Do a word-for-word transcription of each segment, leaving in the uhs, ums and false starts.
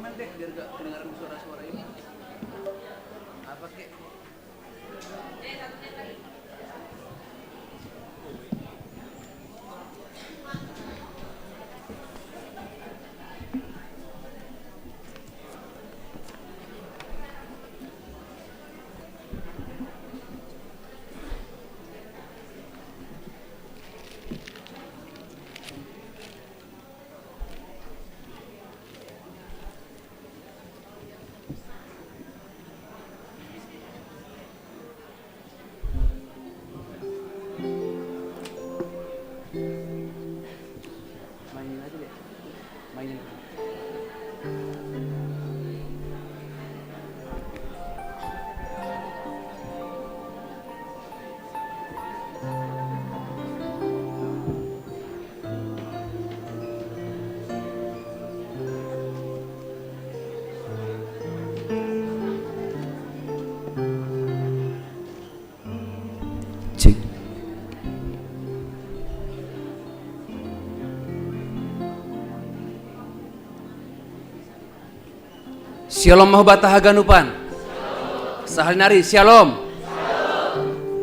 Biar gak kedengaran suara-suara ini. Apa kek? Mainin aja deh. Mainin. Cek. Syalom mahubata haganupan. Sahalinari, syalom.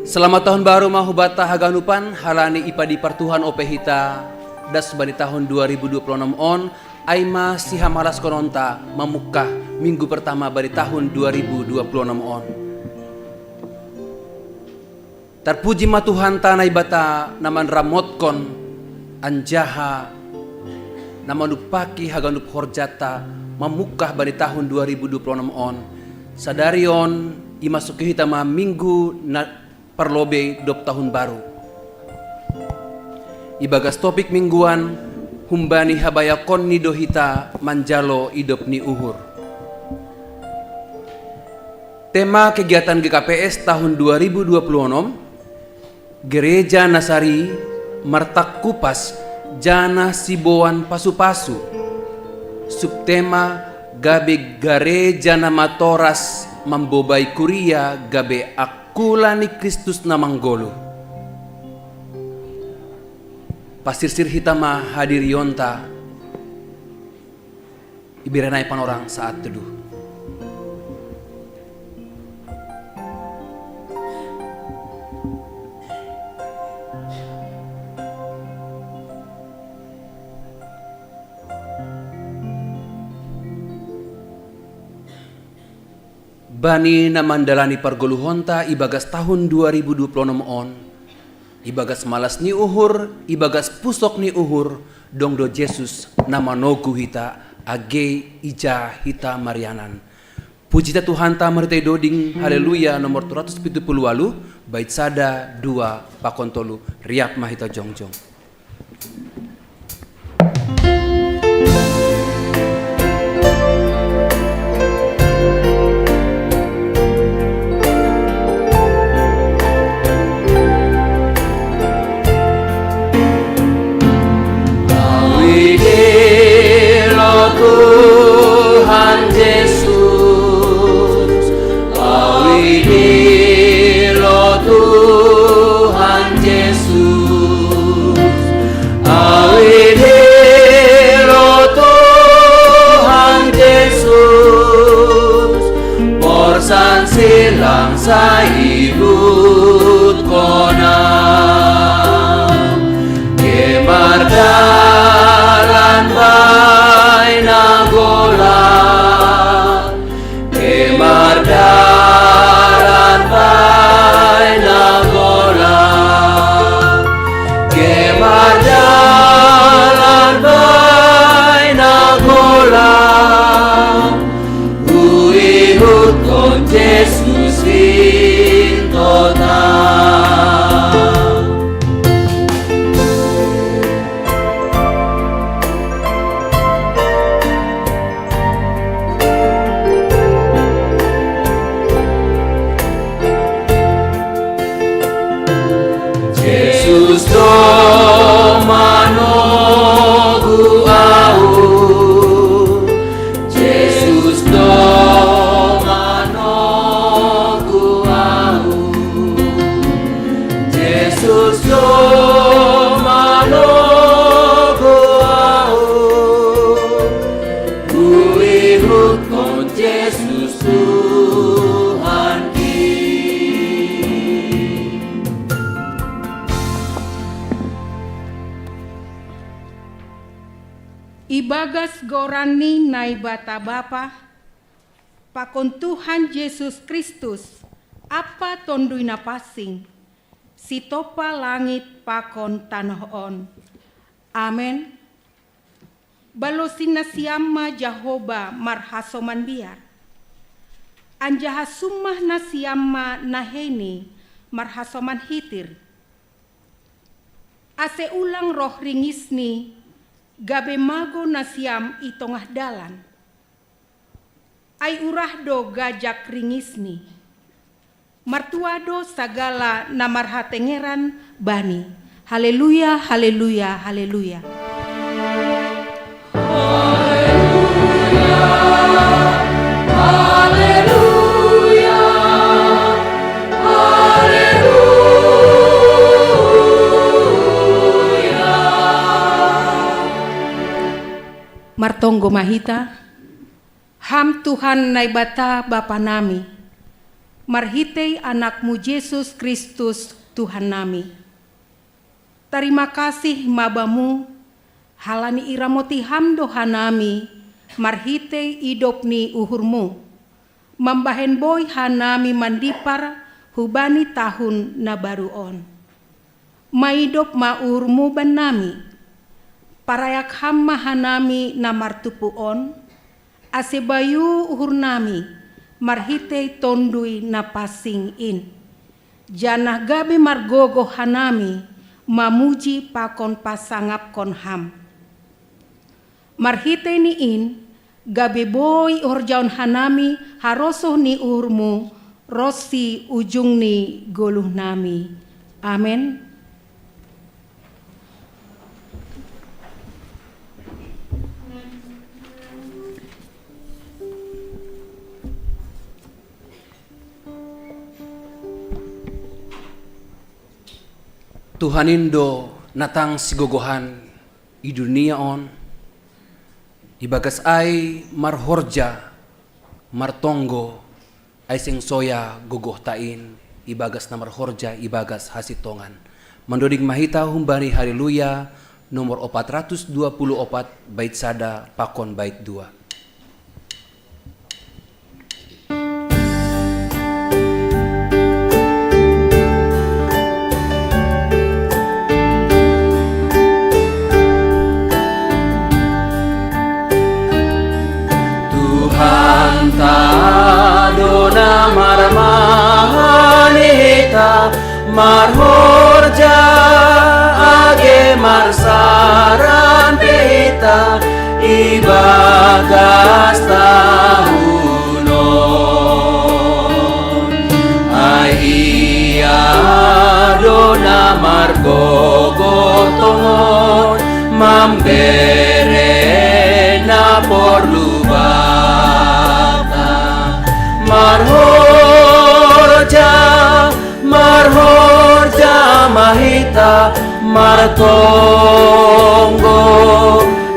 Selamat tahun baru mahubata haganupan, halani ipadi partuhan ope hita, das bani tahun dua ribu dua puluh enam on, ai ma sihamalashononta mamungkah minggu pertama bani tahun dua ribu dua puluh enam on. Tarpuji ma Tuhanta Naibata na manramotkon, anjaha na manumpaki haganup horjanta mamungkah bani tahun dua ribu dua puluh enam on. Sadari on, imasuki hita ma minggu na parlobei dob tahun baru. Ibagas topik mingguan, humbani habayakonni do hita manjalo idop ni uhur. Tema kegiatan G K P S tahun dua ribu dua puluh enam, Gereja Nasari martangkupas janah siboan pasu-pasu. Subtema, gabe gareja na matoras mambobai kuria gabe angkula ni Kristus na manggoluh. Pasirsir hita ma hadirionta. Ibere nai panorang saat teduh. Bani na mandalani pargoluhonta ibagas tahun dua ribu dua puluh enam on, ibagas malas ni uhur, ibagas pusok ni uhur, dong do Jesus na manogu hita, age ija hita marianan. Puji hita Tuhanta marhitei doding Haleluya nomor dua ratus pitu puluh waluh, bait sada, dua, pakon tolu, riap ma hita jongjong. Au idi lo Tuhan Jesus, au idi lo Tuhan Jesus, au idi lo Tuhan Jesus, porsan silang sai ibutkon ahu. Ge mardalan bahen na golap, ge mardalan bahen na golap, ge mardalan bahen na golap. Huihutkon Jesus i Bagas goran ni Naibata Bapa, pakon Tuhan Jesus Kristus, Apa Tonduy Napansing, sitopa langit pakon tanoh on. Amen. Balosi nasiam ma Jahowa marhasoman biar, anjaha summah nasiam ma naheini marhasoman hitir. Ase ulang roh ringisni, gabe mago nasiam i tongah dalan. Ai urah do gajak ringisni. Martua do sagala na marhatengeran Bani. Haleluya, haleluya, haleluya. Martonggo ma hita. Ham Tuhan Naibata Bapa nami, marhitei Anak-Mu Jesus Kristus Tuhan nami. Tarima kasih ma Bamu, halani iramoti Ham do hanami marhitei idop ni uhur-Mu, mambahen boi hanami mandipar hubani tahun na baru on. Maidop ma uhur-Mu bannami. Parayak Ham ma hanami na martumpu on, ase bayu uhurnami marhitei Tonduy Napansing in. Janah gabe margogoh hanami mamuji pakon pasangapkon Ham. Marhitei ni in, gabe boi horjahon hanami harosuh ni uhur-Mu ronsi ujung ni goluhnami. Amen. Tuhan in do na tang sigogohan i dunia on, ibagas ai marhorja, martonggo, ai seng soya gogohta in ibagas na marhorja ibagas hasintongan. Mandoding ma hita humbani Haleluya nomor opat ratus dua puluh opat bait sada pakon bait dua. Tuhanta do na marmahani hita, marhorja age marsaran pe hita ibagas tahun on. Ai Ia do na margogoh tongon, mambere na porlu banta. Marhorja, marhorja ma hita, martonggo,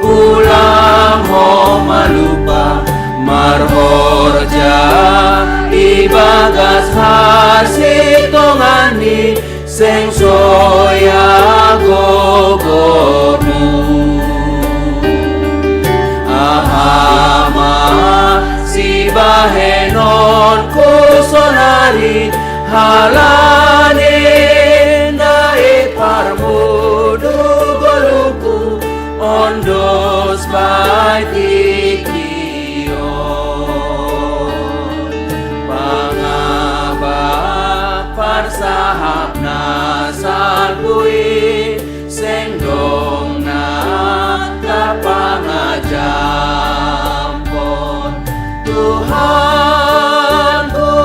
ulang ho malupa, marhorja ibagas hasintongan ni seng soya gogohmu. Aha ma sibahenonku sonari, halani ndai parmudu goluhku, ondos bai tingki on. Pangabak parsahap na salpu i, seng dong na tapangajampon. Tuhanku,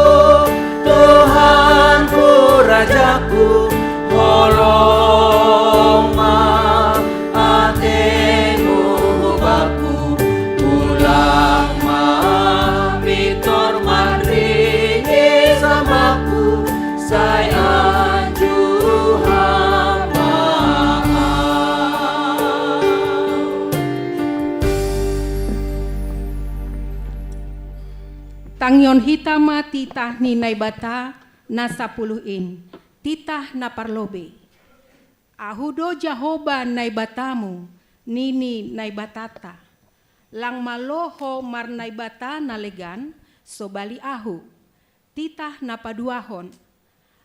Tuhanku, Rajaku, holong ma atemu hubakku, ulang ma mintor manringis hamaku, sai anju Ham ma au. Tangion hita ma titah ni Naibata na sapuluh in, titah na parlobei. Ahu do Jahowa Naibatamu, nini Naibatanta. Lang malo ho mar Naibata na legan, sobali ahu. Titah na paduahon.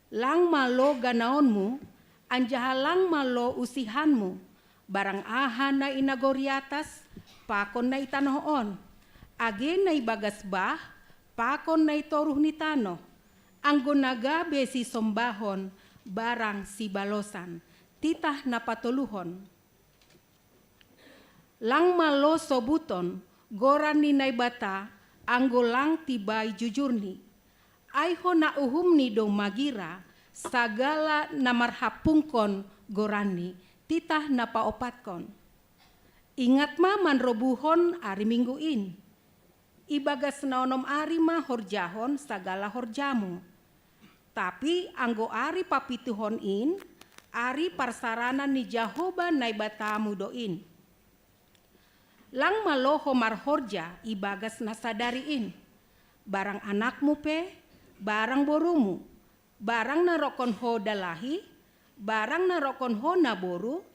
Lang malo ganaonmu, anjaha lang malo usihanmu, barang aha na i nagori atas, pakon na i tanoh on, age na i bagas bah, pakon na i toruh ni tanoh, anggo na gabe sisombahon, barang sibalosan. Titah na patoluhon. Lang malo sobuton goran ni Naibata, anggo lang tibai jujurni. Ai hona uhumni do magira sagala na marhapungkon goranni. Titah na paopatkon. Ingat ma manrobuhon ari Minggu in. Ibagas na onom ari ma horjahon sagala horjamu. Tapi anggo ari papituhon in, ari parsaranan ni Jahoba Naibatamu do in. Lang malo ho marhorja ibagas na sadari in, barang anakmu pe, barang borumu, barang na rokon ho dalahi, barang na rokon ho naboru,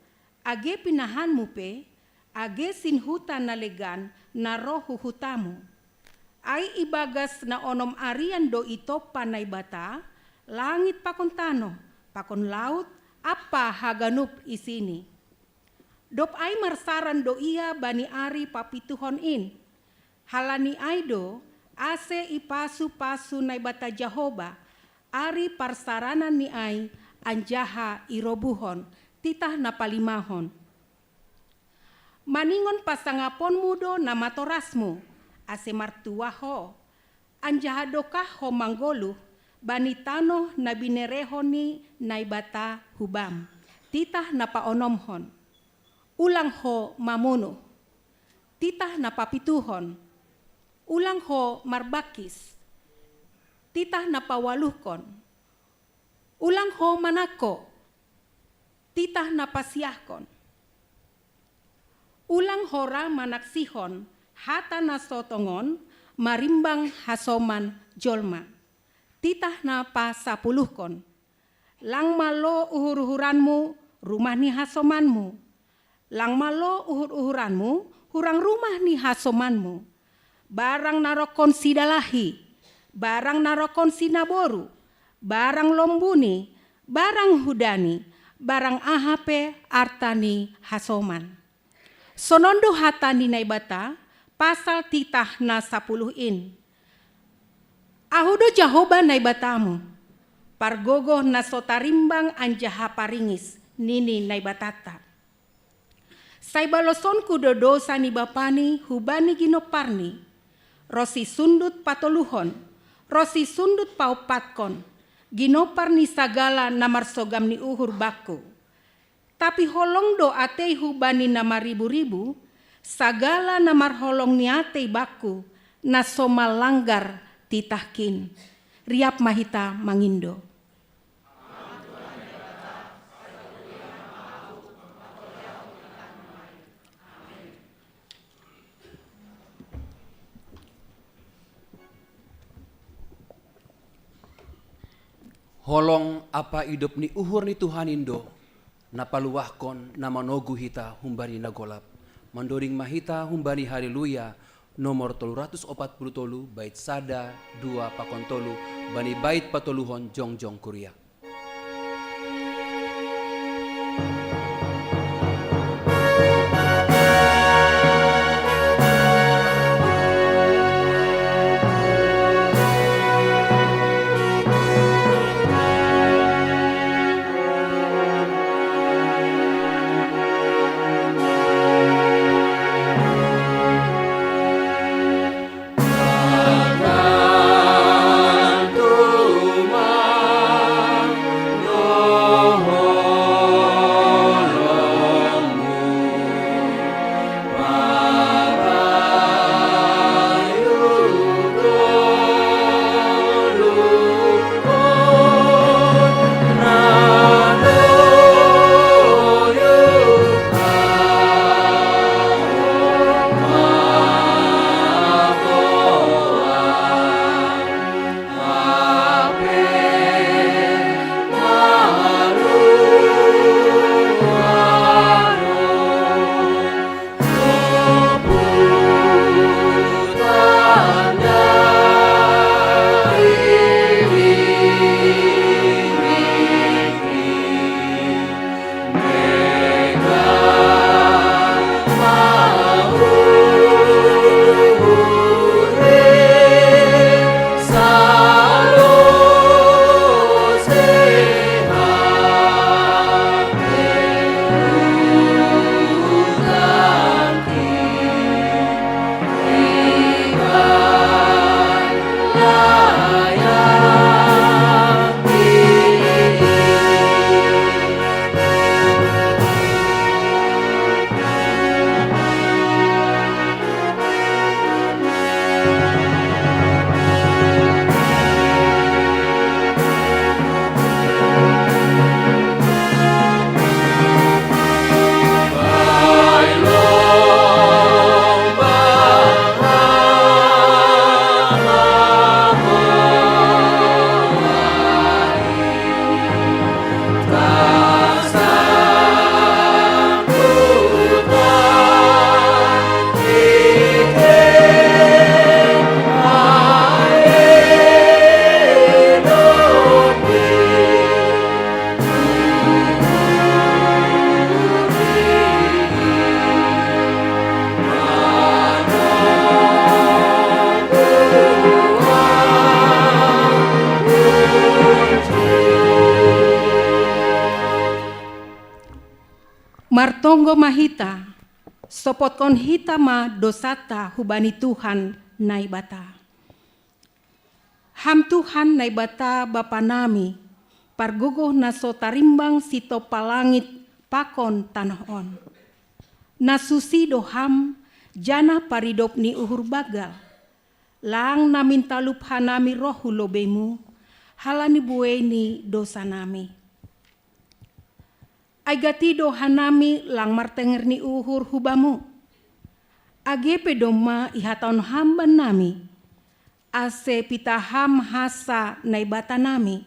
age pinahanmu pe, age sinhuta na legan na roh hu hutamu. Ai ibagas na onom arian do itompa Naibata langit pakon tanoh, pakon laut, ampa haganup isini. Dob ai marsaran do ia bani ari papituhon in. Halani ai do, ase ipasu-pasu Naibata Jahoba, ari parsaranan ni ai, anjaha irobuhon. Titah na palimahon. Maningon pasangaponmu do na matorasmu, ase martuah ho, anjaha dokah ho manggoluh bani tanoh na binerehon ni Naibata hubam. Titah na paonomhon. Ulang ho mamunuh. Titah na papituhon. Ulang ho marbangkis. Titah na paualuhkon. Ulang ho manangko. Titah na pasiahkon. Ulang ho ra manaksihon hata na so tongon marimbang hasoman jolma. Titah na pasapuluhkon. Lang malo uhur-uhuranmu rumah ni hasomanmu. Lang malo uhur-uhuranmu hurang rumah ni hasomanmu. Barang na rokon sidalahi, barang na rokon sinaboru, barang lombuni, barang hudani, barang aha pe arta ni hasoman. Sonon do hata ni Naibata pasal titah na sapuluh in. Ahu do Jahoba Naibatamu, pargogoh na so tarimbang anjaha paringis, nini Naibatanta. Sai balosonku do dousa ni bapani hubani ginomparni, ronsi sundut patoluhon, ronsi sundut paompatkon, ginompar ni sagala na marsogam ni uhur bangku. Tapi holong do ateihu bani na marribu-ribu, sagala na marholong ni atei bangku, na so manlanggar titahkin. Riap ma hita mangindo. Holong ampa idop ni uhur ni Tuhan in do, na paluahkon na manogu hita humbani na golap. Mandoding ma hita humbani Haleluya nomor tolu ratus opat puluh tolu, bait sada, dua, pakon tolu, bani bait patoluhon jongjong kuria. Martonggo ma hita, sopotkon hita ma dosata hubani Tuhan Naibata. Ham Tuhan Naibata Bapa nami, pargogoh na so tarimbang sitopa langit pakon tanoh on. Na susi do Ham, janah paridop ni uhur banggal. Lang na mintalup hanami roh hu lobei-Mu, halani buei ni dosa nami. Ai gati do hanami lang martenger ni uhur hu Bamu. Age pe domma ihatahon Ham bannami, ase pitah Ham hasa Naibata nami,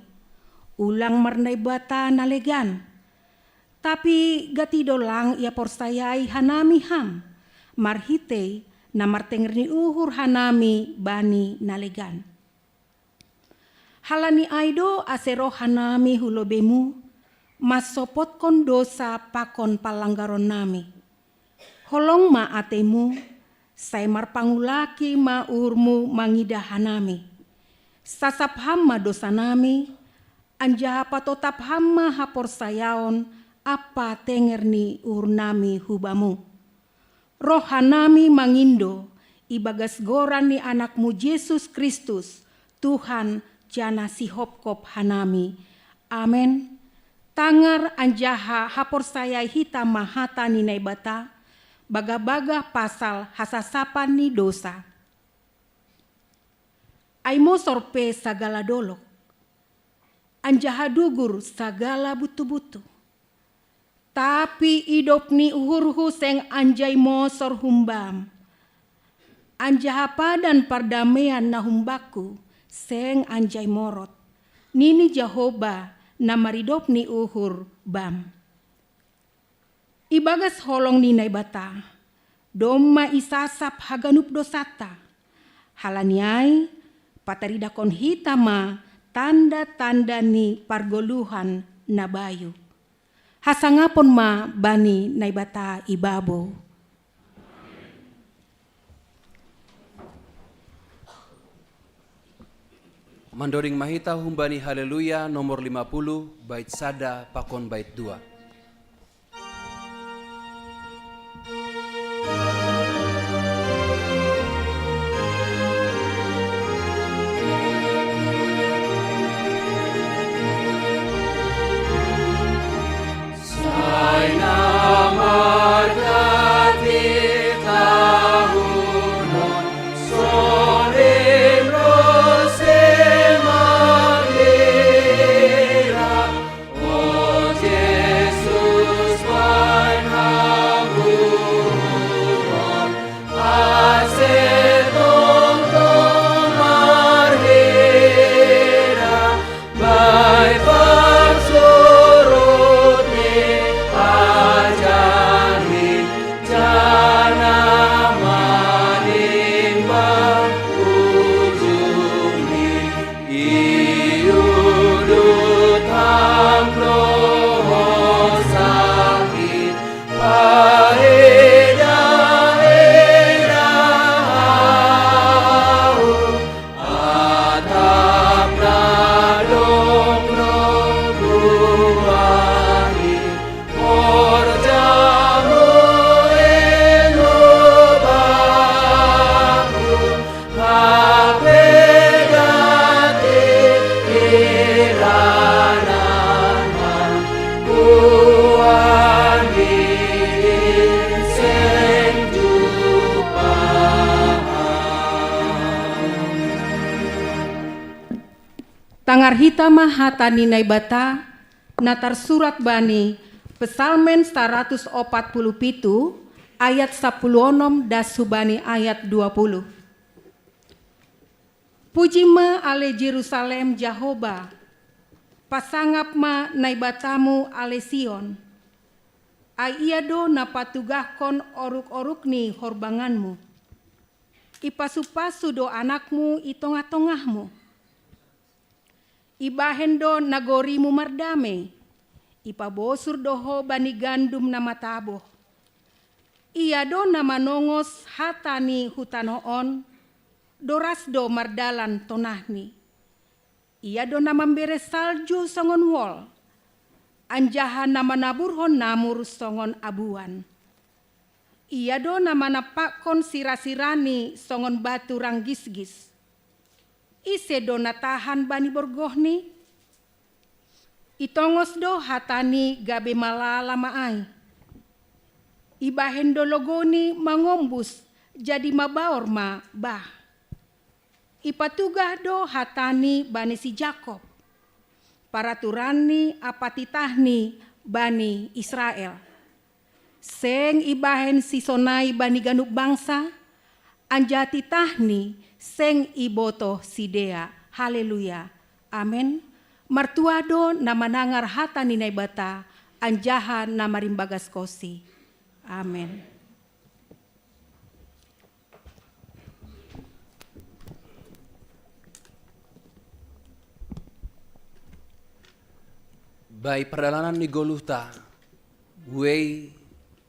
ulang marnaibata na legan. Tapi gati do lang ia porsayai hanami Ham, marhitei na martenger ni uhur hanami bani na legan. Halani ai do ase roh hanami hu lobei-Mu, mansopotkon dosa pakon palanggaron nami. Holong ma atei-Mu, sai marpangulaki ma uhur-Mu mangidah hanami. Sasap Ham ma dosa nami, anjaha patotap Ham ma haporsayaon ampa tenger ni uhur nami hu Bamu. Roh hanami mangindo ibagas goran ni Anak-Mu Jesus Kristus, Tuhan janah Sihopkop hanami. Amen. Tangar anjaha haporsayai hita ma hata ni Naibata, bagah-bagah pasal hasasapan ni dosa. Ai mosor pe sagala dolok, anjaha dugur sagala butu-butu. Tapi idop ni uhurhu seng anjai mosor humbam, anjaha padan pardamean na humbakku seng anjai morot, nini Jahoba na maridop ni uhur bam. Ibagas holong ni Naibata, domma isasap haganup dosanta. Halani ai, pataridahkon hita ma tanda-tanda ni pargoluhan na bayu. Hasangapon ma bani Naibata ibabo. Mandoding ma hita humbani Haleluya nomor lima puluh, bait sada pakon bait dua. Tangar hita ma hata ni Naibata, na tarsurat bani Psalmen saratus opat puluh pitu, ayat sapuluh onom das hubani ayat dua puluh. Puji ma ale Jerusalem Jahoba, pasangap ma Naibatamu ale Sion. Ai Ia do na patugahkon oruk-oruk ni horbanganmu. Ipasu-pasu do anakmu i tongah-tongahmu. Ibahen do nagorimu mardamei, ipabosur do ho bani gandum na mataboh. Ia do na manongos hata ni hu tanoh on, doras do mardalan tonahni. Ia do na mambere salju songon wol, anjaha na manaburhon namur songon abuan. Ia do na manampakkon sira-sirani songon batu ranggisgis. Ise do na tahan bani borgohni? Itongos do hatani gabe malala ma ai. Ibahen do logoni mangombus, jadi mabaor ma bah. Ipatugah do hatani bani si Jakob, paraturanni ampa titahni bani Israel. Seng ibahen sisonai bani ganup bangsa, anjaha titahni seng ibotoh sidea. Haleluya. Amen. Martua do na manangar hata ni Naibata, anjaha na marimbagaskosi. Amen. Bai pardalanan ni goluhta, buei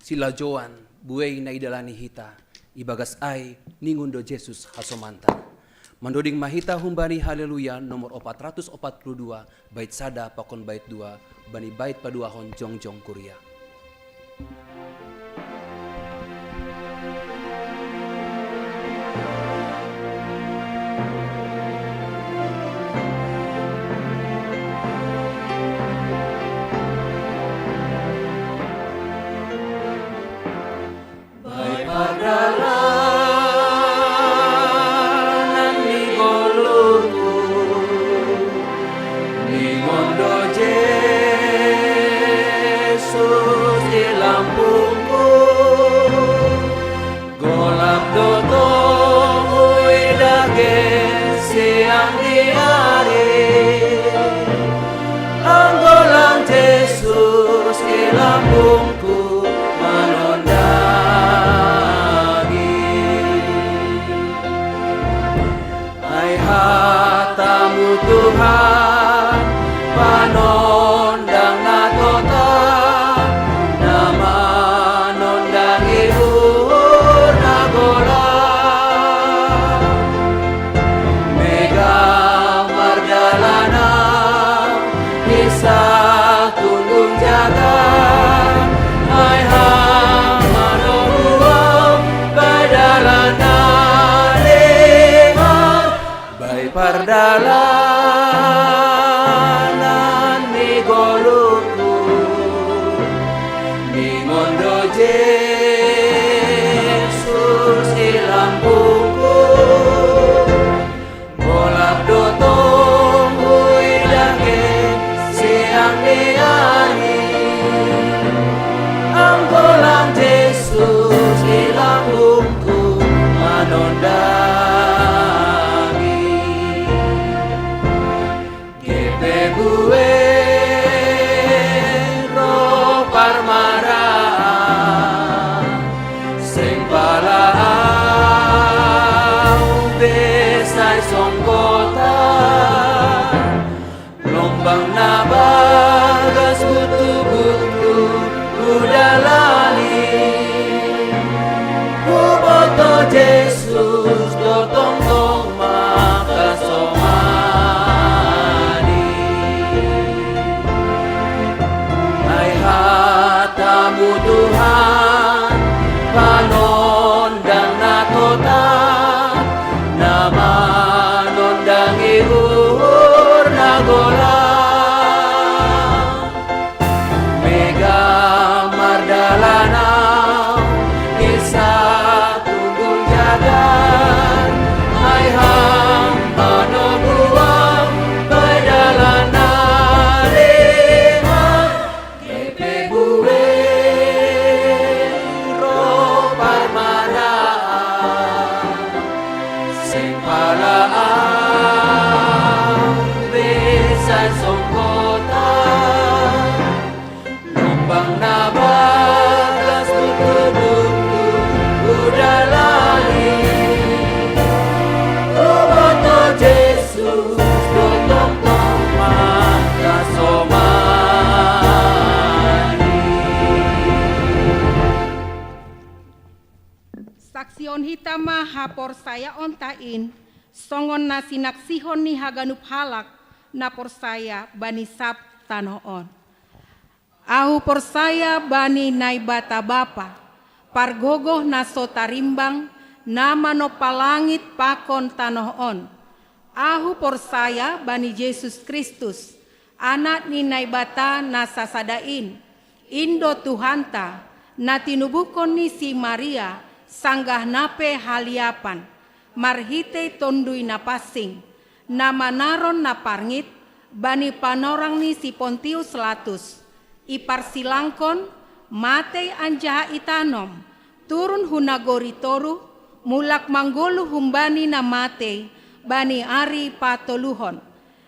silajouan, buei na idalani hita, ibagas ai ningon do Jesus hasomanta. Mandoding ma hita humbani Haleluya nomor opat ratus opat puluh dua, bait sada pakon bait dua, bani bait paduahon jongjong kuria. Bai pardalanan ni goluhku, ningon do Jesus i lambungku. Golap do tong huidah siang ni ari, anggo lang Jesus i lambungku manondangi. Ai hatamu Tuhan, panondang na totap, na manondangi uhur na golap. Megah mardalanan, isa tundung jagar, ai Ham ma na huboan, pardalanan ni Ham. Bai pardalanan ni goluhku, ningon do Jesus i lambungku. Golap do tong huidah siang ni ari, anggo lang Jesus i lambungku manondangi. Gabe buei ro parmaraan, seng pala ahu be sai songkotan. Lombang na bagas butubutu hudalani, huboto Jesus do tongtong mangkasomani. Ai hatamu Tuhan, panondang na totap, na manondangi uhur na golap. Megah mardalanan, isa tundung jagar, ai Ham ma na huboan, pardalanan ni Ham. Gabe buei ro parmaraan, seng pala ahu be sai songkotan. Lombang na bagas butubutu hudalani, huboto Jesus do tongtong mangkasomani. Saksihon hita ma haporsayaonta in, songon na sinaksihon ni haganup halak na porsaya bani sab tanoh on. Ahu porsaya bani Naibata Bapa, pargogoh na so tarimbang, na manopa langit pakon tanoh on. Ahu porsaya bani Jesus Kristus, Anak ni Naibata na sasada in, in do Tuhanta, na tinubuhkon ni si Maria sanggah na pe haliapan, marhitei Tonduy Napansing, na manaron na parngit bani panorang ni si Pontius Latus, iparsilangkon, matei anjaha itanom, turun hu nagori toruh, mulak manggoluh humbani na matei bani ari patoluhon.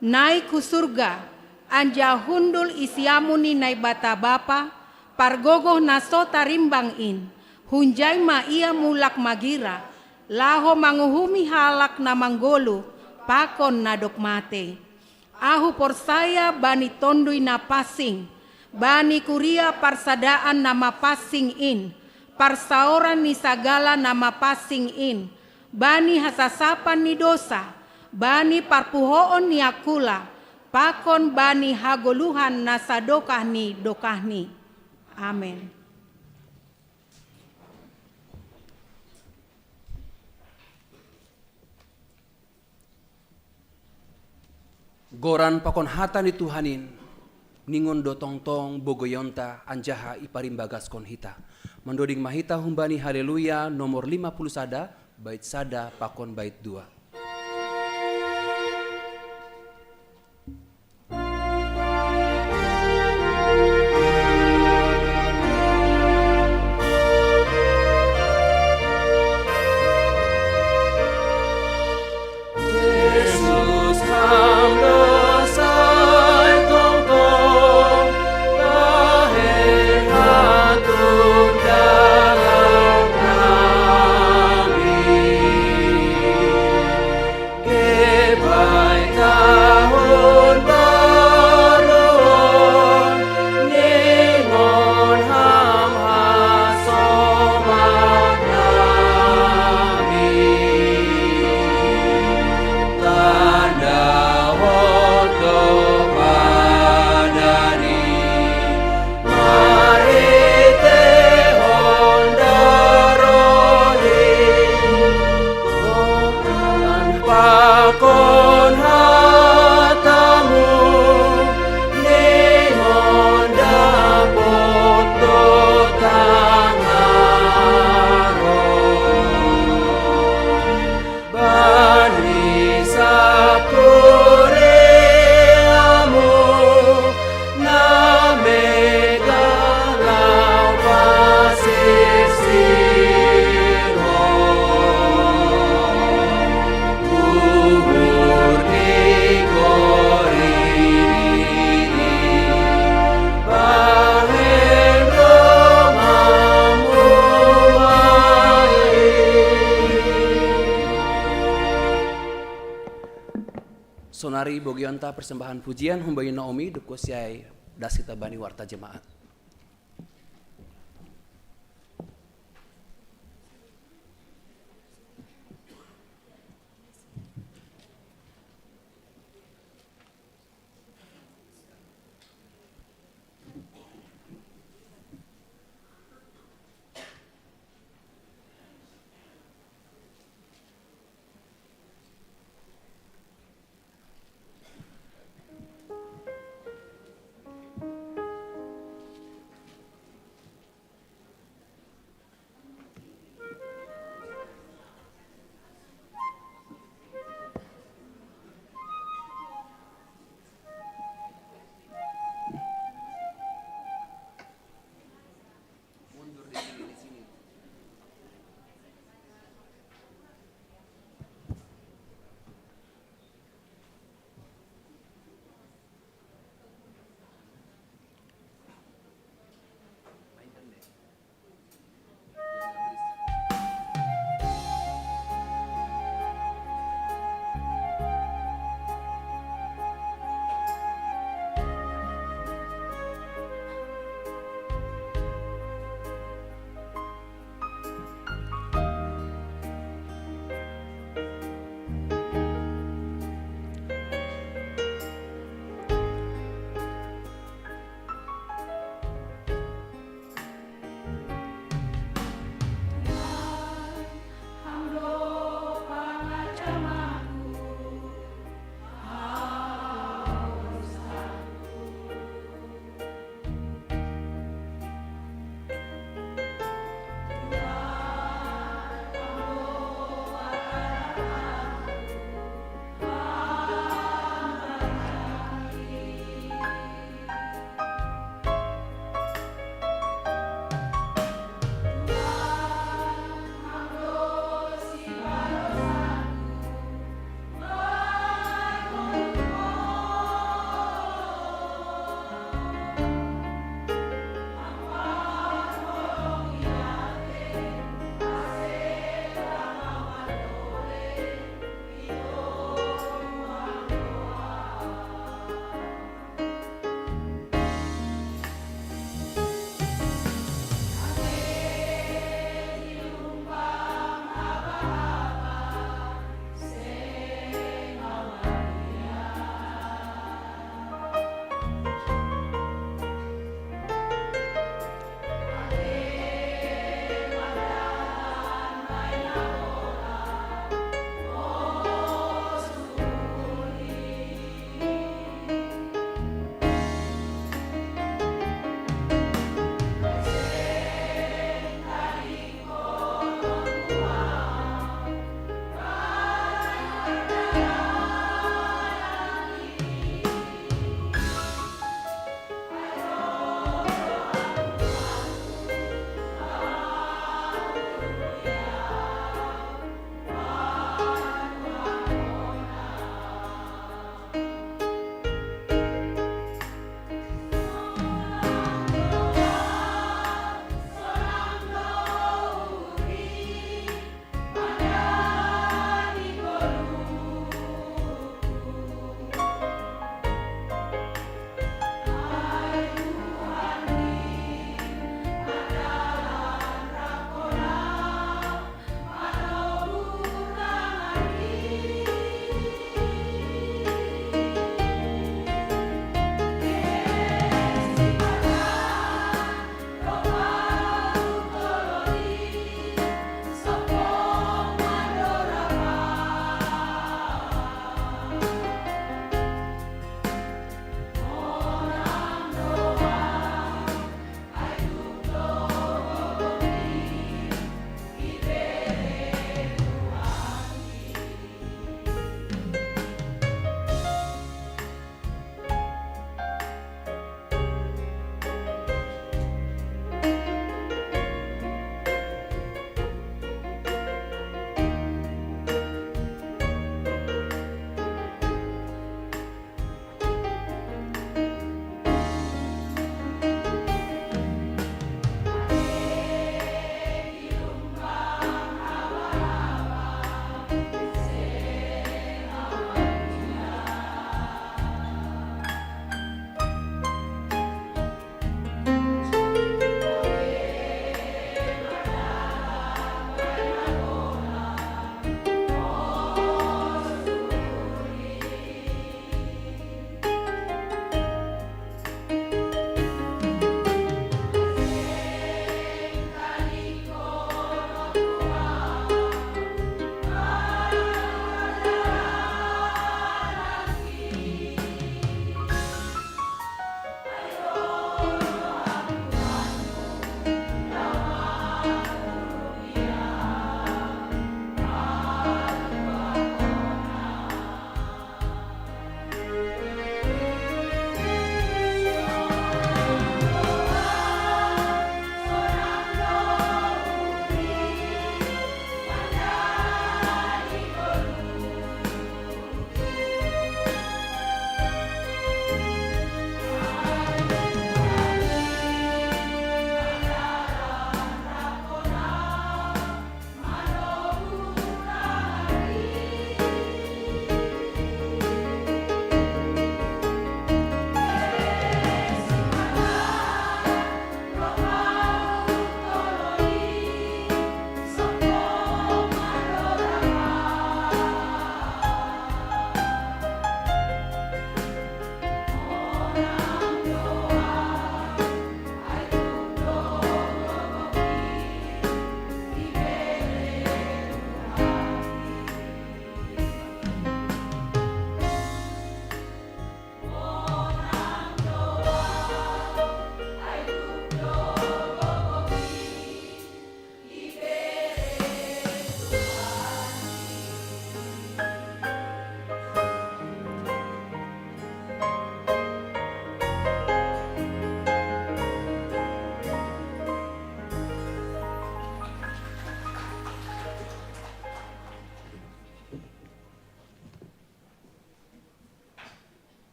Naik hu surga, anjaha hundul i siamun ni Naibata Bapa, pargogoh na so tarimbang in, hunjai ma Ia mulak magira, laho manguhumi halak na manggoluh pakon na dob matei. Ahu porsaya bani Tonduy Napansing, bani kuria parsadaan na mapansing in, parsaoran ni sagala na mapansing in, bani hasasapan ni dosa, bani parpuhoon ni angkula, pakon bani hagoluhan na sadokah ni dokahni. Amen. Goran pakon hata ni Tuhan in, ningon do tongtong bogoionta anjaha iparimbagaskon hita. Mandoding ma hita humbani Haleluya nomor lima puluh sada, bait sada pakon bait dua. Sonari bogionta persembahan pujian humbani Naomi, dob kusiai das hita bani warta jemaat.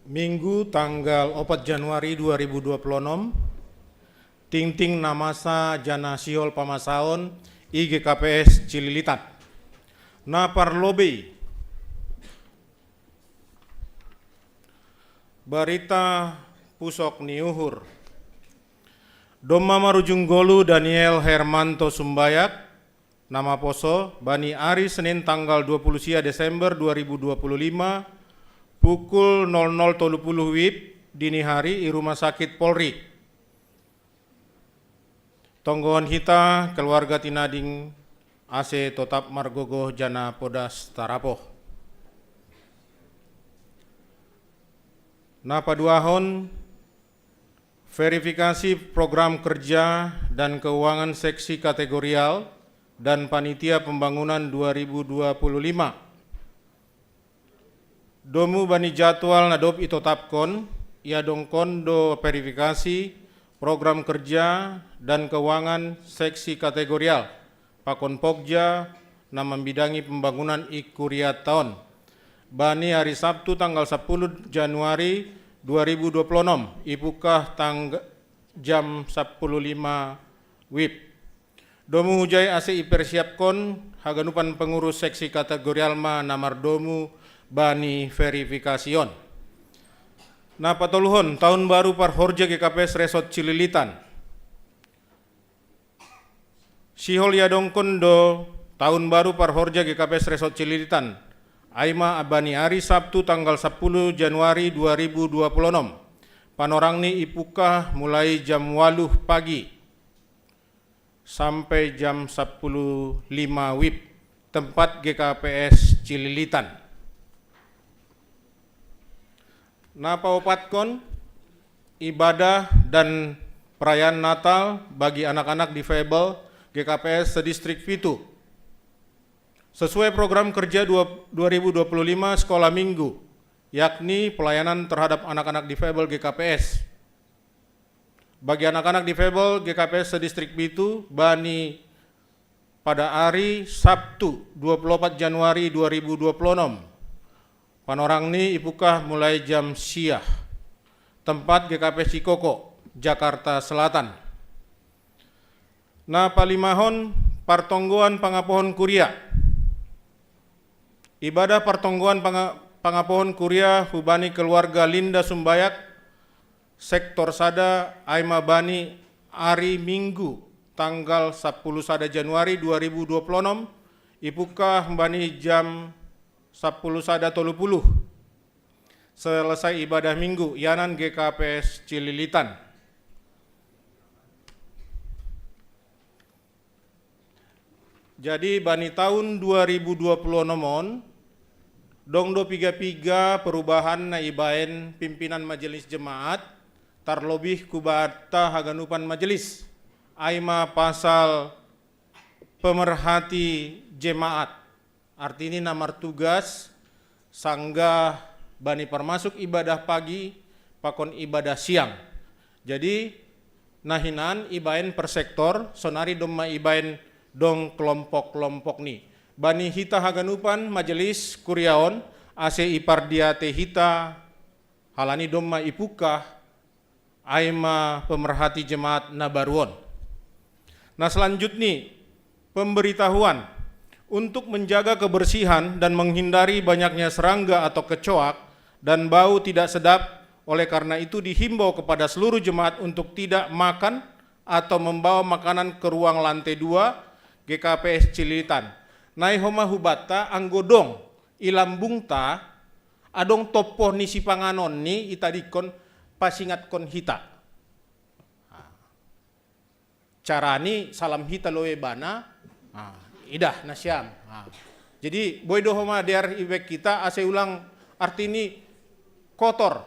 Minggu tanggal opat Januari dua ribu dua puluh enam, tingting na masa jana sihol pamasaon i G K P S Cililitan. Na parlobei, barita pusok ni uhur. Domma marujung ngolu Daniel Hermanto Sumbayak, na maposo, bani ari Senin tanggal dua puluh sia Desember dua ribu dua puluh lima, pukul nol nol tolu puluh wib dini hari i Rumah Sakit Polri. Tonggohon hita keluarga tinading ase totap margogoh jana podas tarapoh. Na paduahon, verifikasi program kerja dan keuangan seksi kategorial dan panitia pembangunan dua ribu dua puluh lima. Domu bani jadwal na dob itotapkon, iadongkon do verifikasi program kerja dan keuangan seksi kategorial pakon pokja na mambidangi pembangunan i kuriatta on. Bani ari Sabtu tanggal sapuluh Januari dua ribu dua puluh enam, ipukah tangg-, jam sapuluh lima wib. Domu hujai ase ipersiapkon haganupan pengurus seksi kategorial ma na mardomu bani verifikasi on. Na patoluhon, tahun baru parhorja G K P S Resort Cililitan. Sihol iadongkon do tahun baru parhorja G K P S Resort Cililitan, ai ma bani ari Sabtu tanggal sapuluh Januari dua ribu dua puluh enam. Panorangni ipukah mulai jam waluh pagi sampai jam sapuluh lima wib, tempat G K P S Cililitan. Na paopatkon, ibadah dan perayaan Natal bagi anak-anak difabel G K P S sedistrik pitu. Sesuai program kerja dua-, dua ribu dua puluh lima sekolah minggu, yakni pelayanan terhadap anak-anak difabel G K P S. Bagi anak-anak difabel G K P S sedistrik pitu, bani pada ari Sabtu dua puluh opat Januari dua ribu dua puluh enam. Panorangni ipukah mulai jam sia. Tempat G K P S Cikoko, Jakarta Selatan. Na palimahon, partonggoan pangapohon kuria. Ibadah partonggoan panga-, pangapohon kuria hubani keluarga Linda Sumbayak, sektor sada, ai ma bani ari Minggu tanggal sapuluh sada Januari dua ribu dua puluh enam, ipukah bani jam sapuluh sada tolu puluh. Selesai ibadah Minggu, ianan G K P S Cililitan. Jadi, bani tahun dua ribu dua puluh enam on, dong do piga-piga perubahan na ibaen pimpinan majelis jemaat, tarlobih kubata haganupan majelis. Ai ma pasal pemerhati jemaat. Artini na martugas sanggah bani parmasuk ibadah pagi pakon ibadah siang. Jadi, na hinan ibaen per sektor, sonari domma ibaen dong kelompok-kelompokni. Bani hita haganupan majelis kuria on, ase ipardiatei hita, halani domma ipukah, ai ma pemerhati jemaat na baru on. Na selanjutni, pemberitahuan. Untuk menjaga kebersihan dan menghindari banyaknya serangga atau kecoak dan bau tidak sedap, oleh karena itu dihimbau kepada seluruh jemaat untuk tidak makan atau membawa makanan ke ruang lantai dua G K P S Cililitan. Nai homa hubata anggo dong i lambungta, adong tompoh ni sipanganonni itadingkon, pasingatkon hita. Ah. Carani salam hita loe bana, ah, idah nasiam. Ah. Jadi, boi do homa dear ibaen hita ase ulang artini kotor.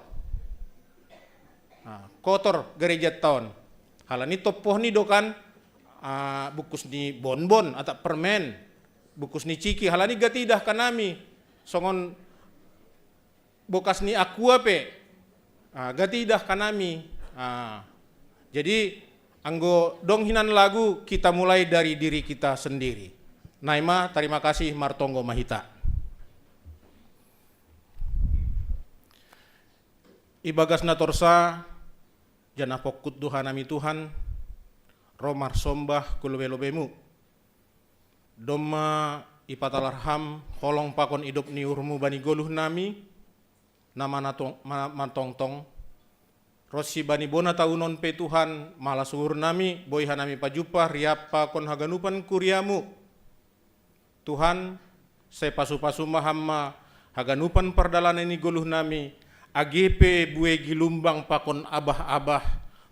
Ah, kotor gereja ta on. Halani tompohni do kan, ah, bungkus ni bonbon atau permen, bungkus ni ciki, halani gati idah hanami. Songon bokas ni aqua pe, ah, gati idah hanami. Ah, jadi anggo dong hinan lagu, kita mulai dari diri kita sendiri. Nai ma, tarima kasih, martonggo ma hita. Ibagas na torsa, janah pongkut do hanami Tuhan, ro marsombah hu lobei-lobeiMu. Domma ipatalar Ham holong pakon idop ni uhurMu bani goluh nami, na manatong, ma-, matongtong, ronsi bani bona tahunon pe Tuhan, malas uhur nami, boi hanami pajumpah riap pakon haganupan kuriaMu. Tuhan, sai pasu-pasu ma Ham ma haganupan pardalanan ni goluh nami, age pe buei gilumbang pakon abah-abah,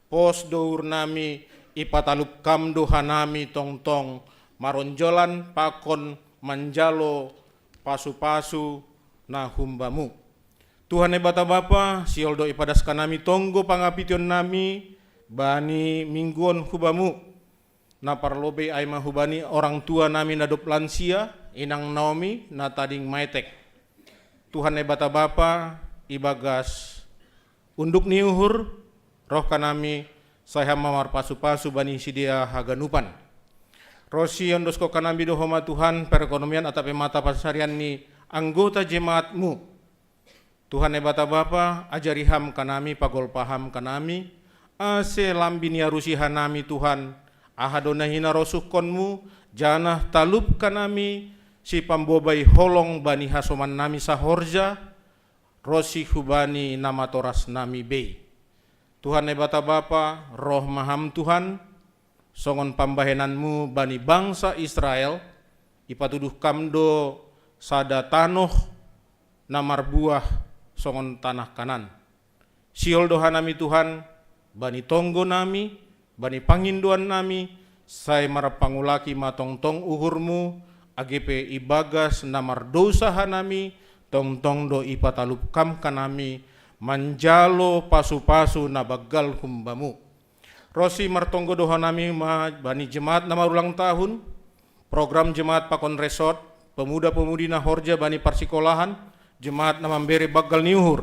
pos do uhur nami, ipatalup Ham do hanami tongtong, maronjolan pakon manjalo pasu-pasu na humbaMu. Tuhan Naibata Bapa, sihol do ipadas hanami tonggo pangapition nami bani minggu on hubaMu. Na parlobei ai ma hubani orang tua nami na dob lansia, inang Naomi, na tading maetek. Tuhan Naibata Bapa, ibagas unduk ni uhur, roh hanami, sai Ham ma marpasu-pasu bani sidea haganupan. Ronsi ondoskon hanami do Ho ma Tuhan, perekonomian atap pe mata pansarian ni anggota jemaat-Mu. Tuhan Naibata Bapa, ajari Ham hanami, pagolpa Ham hanami, ase lam biniarusi hanami Tuhan, aha do na hinarosungkon-Mu, janah talup hanami sipambobai holong bani hasoman nami sahorja, ronsi hubani na matoras nami bei. Tuhan Naibata Bapa, roh ma Ham Tuhan, songon pambahenan-Mu bani bangsa Israel, ipatuduh Ham do sada tanoh na marbuah songon tanah Kanaan. Sihol do hanami Tuhan, bani tonggo nami, bani pangindoan nami, sai marpangulaki ma tongtong uhur-Mu, age pe ibagas na mardousa hanami, tongtong do ipatalup Ham hanami, manjalo pasu-pasu na banggal humbaMu. Ronsi martonggo do hanami ma bani jemaat na marulang tahun, program jemaat pakon resort, pemuda-pemudi na horja bani parsikolahan, jemaat na mambere banggal ni uhur.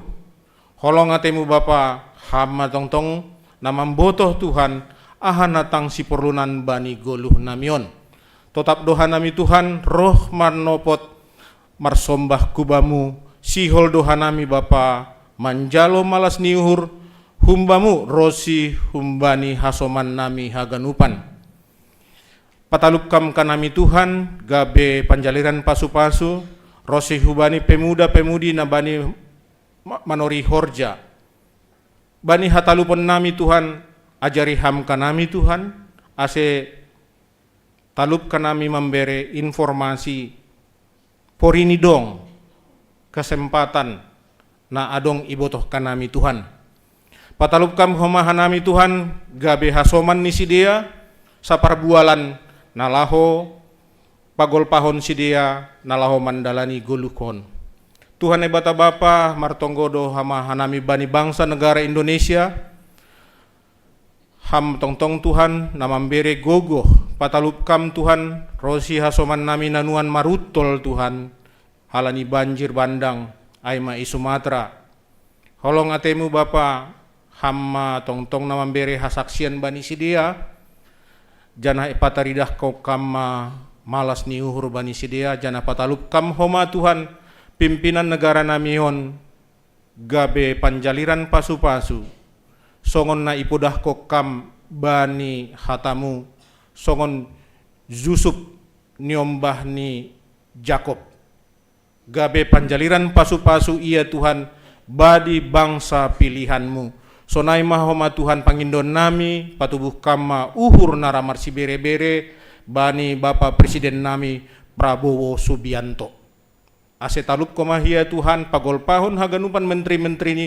Holong atei-Mu Bapa, Ham ma tongtong na mambotoh Tuhan, aha na tang siporlunan bani goluh nami on. Totap do hanami Tuhan, roh manopot marsombah hu Bamu, sihol do hanami Bapa, manjalo malas ni uhur, hum Bamu ronsi humbani hasoman nami haganupan. Patalup Ham hanami Tuhan, gabe panjaliran pasu-pasu, ronsi hubani pemuda-pemudi na bani ma-, manori horja. Bani hatalupon nami Tuhan, ajari Ham hanami Tuhan, ase talup hanami mambere informasi porini dong kesempatan na adong ibotoh hanami Tuhan. Patalup Ham homa hanami Tuhan, gabe hasoman ni sidea, saparbualan na laho pagolpahon sidea na laho mandalani goluhon. Tuhan Naibata Bapa, martonggo do homa hanami bani bangsa negara Indonesia, Ham tongtong Tuhan, na mambere gogoh, patalup Ham Tuhan, ronsi hasoman nami na nuan maruntol Tuhan, halani banjir bandang, ai ma i Sumatera. Holong atei-Mu Bapa, Ham ma tongtong na mambere hasaksian bani sidea, janah ipataridahkon Ham ma malas ni uhur bani sidea, janah patalup Ham homa Tuhan, pimpinan negara nami on, gabe panjaliran pasu-pasu, songon na ipodahkon Ham bani hata-Mu, songon Jusup niombah ni Jakob. Gabe panjaliran pasu-pasu ia Tuhan, bani bangsa pilihan-Mu. Sonai ma homa Tuhan pangindoan nami, patubuh Ham ma uhur na ra marsibere-bere, bani Bapa Presiden nami, Prabowo Subianto. Ase talupkon ma ia Tuhan, pagolpahon haganupan menteri-menteri ni,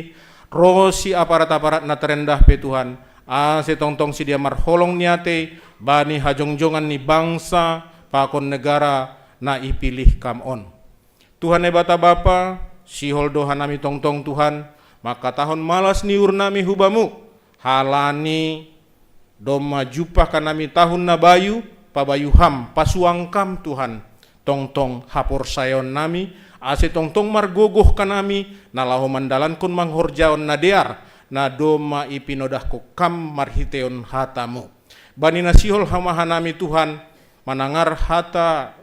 ronsi aparat-aparat na terendah pe Tuhan, ase tongtong sidea marholong ni atei, bani hajongjongan ni bangsa, pakon negara na ipilih Ham on. Tuhan Naibata Bapa, sihol do hanami tongtong Tuhan, mangkatahon malas ni uhur nami hu Bamu, halani domma jumpah hanami tahun na bayu, pabayu Ham, pasuang Ham Tuhan, tongtong haporsayaon nami, ase tongtong margogoh hanami, na laho mandalankon manghorjahon na dear, na domma ipinodahkon Ham marhitehon hata-Mu. Bani na sihol homa hanami Tuhan, manangar hata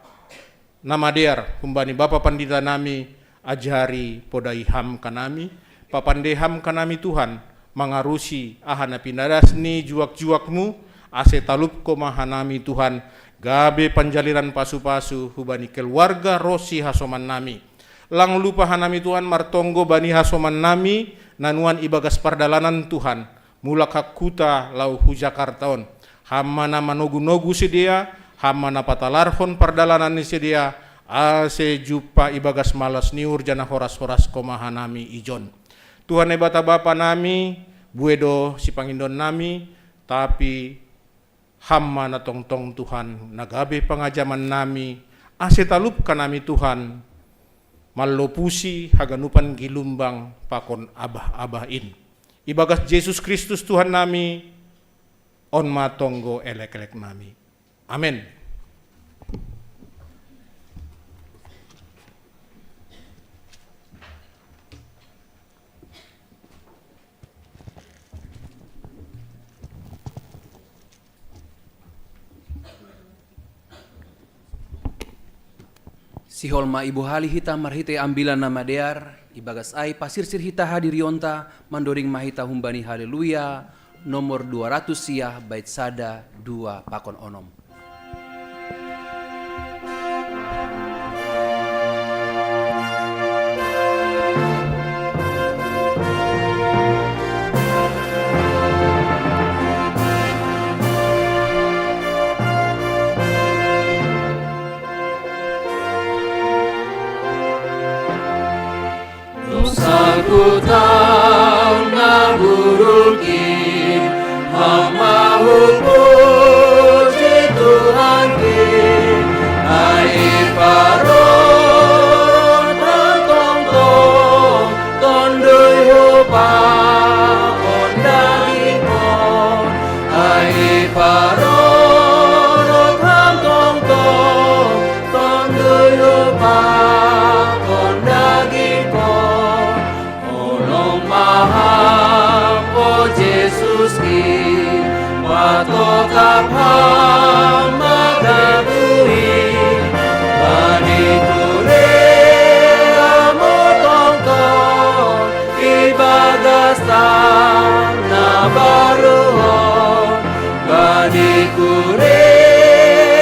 na madear, humbani Bapa Pandita nami, ajari podai Ham hanami, Papandeham kanami Tuhan, mangarusi aha na pinadas ni juak-juakmu, ase talupko ma hanami Tuhan, gabe panjaliran pasu-pasu hubani keluarga ronsi hasomannami. Lang lupa hanami Tuhan martonggo bani hasomannami, nanuan ibagas pardalanan Tuhan, mulak hakkuta lau hu Jakarta on. Ham ma na manogu-nogu sidea, ham ma na patalarhon pardalanan ni sidea, ase jumpa ibagas malas ni uhur janah horas-horas koma hanami ijon. Tuhan Naibata Bapa nami, bue do sipangindo nami, tapi Ham ma na tongtong Tuhan na gabe pangajaman nami, ase talupka nami Tuhan, mallopusi haganupan gilumbang pakon abah-abah in. Ibagas Jesus Kristus Tuhan nami, on ma tonggo elek-elek nami. Amen. Sihol ma ibohali hita marhitei Ambilan Namadear, ibagas ai pasirsir hita hadirionta, mandoding ma hita humbani Haleluya, nomor dua ratus sia, bait sada, dua pakon onom. Dosaku tau na buruk i, Ham ma hupuji Tuhanki, ai iparorot Ham tongtong, Tonduy hu pakon dagingkon, ai iparorot Ham tongtong, Tonduy hu pakon dagingkon. Holong ma Ham, o Jesuski, patotap Ham mangabui, bani kure Ham hu tongtong, ibagas tang na baru on, bani kure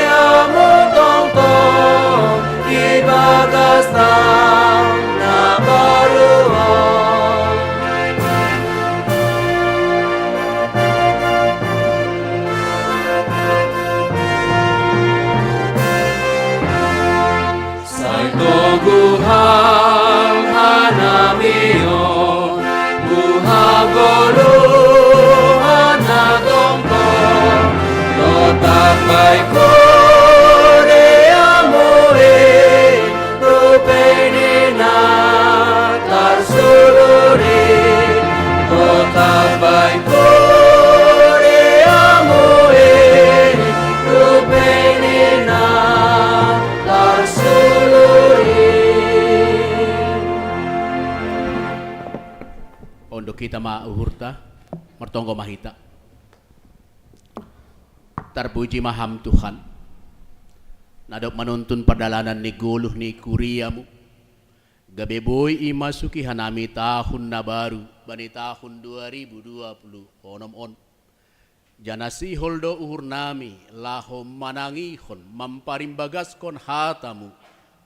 Ham hu tongtong, ibagas tang na baru on. Sai toguh Ham hanami on, hu hagoluhan na tongtong, totap bai kure Ham uli, rupei ni na tarsulur i, totap bai kure Ham uli, rupei ni na tarsulur i. Onduk hita ma uhurta, martonggo ma hita. Tarpuji ma Ham Tuhan, na dob manuntun pardalanan ni goluh ni kuria-Mu, gabe boi imasuki hanami tahun na baru, bani tahun dua ribu dua puluh onom on. Janah sihol do uhurnami laho manangihon, mamparimbagaskon hata-Mu,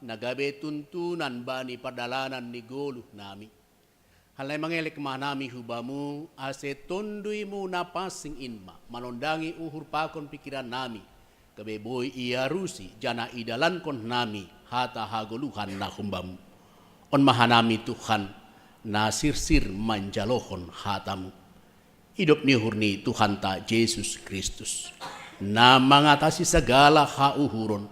na gabe tuntunan bani pardalanan ni goluh nami. Hal nai mangelek ma hanami hu Bamu, ase Tonduy-Mu na pansing in ma manondangi uhur pakon pingkiran nami, gabe boi iarusi janah idalankon hanami hata hagoluhan na humbamu. On ma hanami Tuhan, na sirsir manjalohon hatamu. Idop ni uhur ni Tuhanta Jesus Kristus, na mangatasi sagala hauhuron,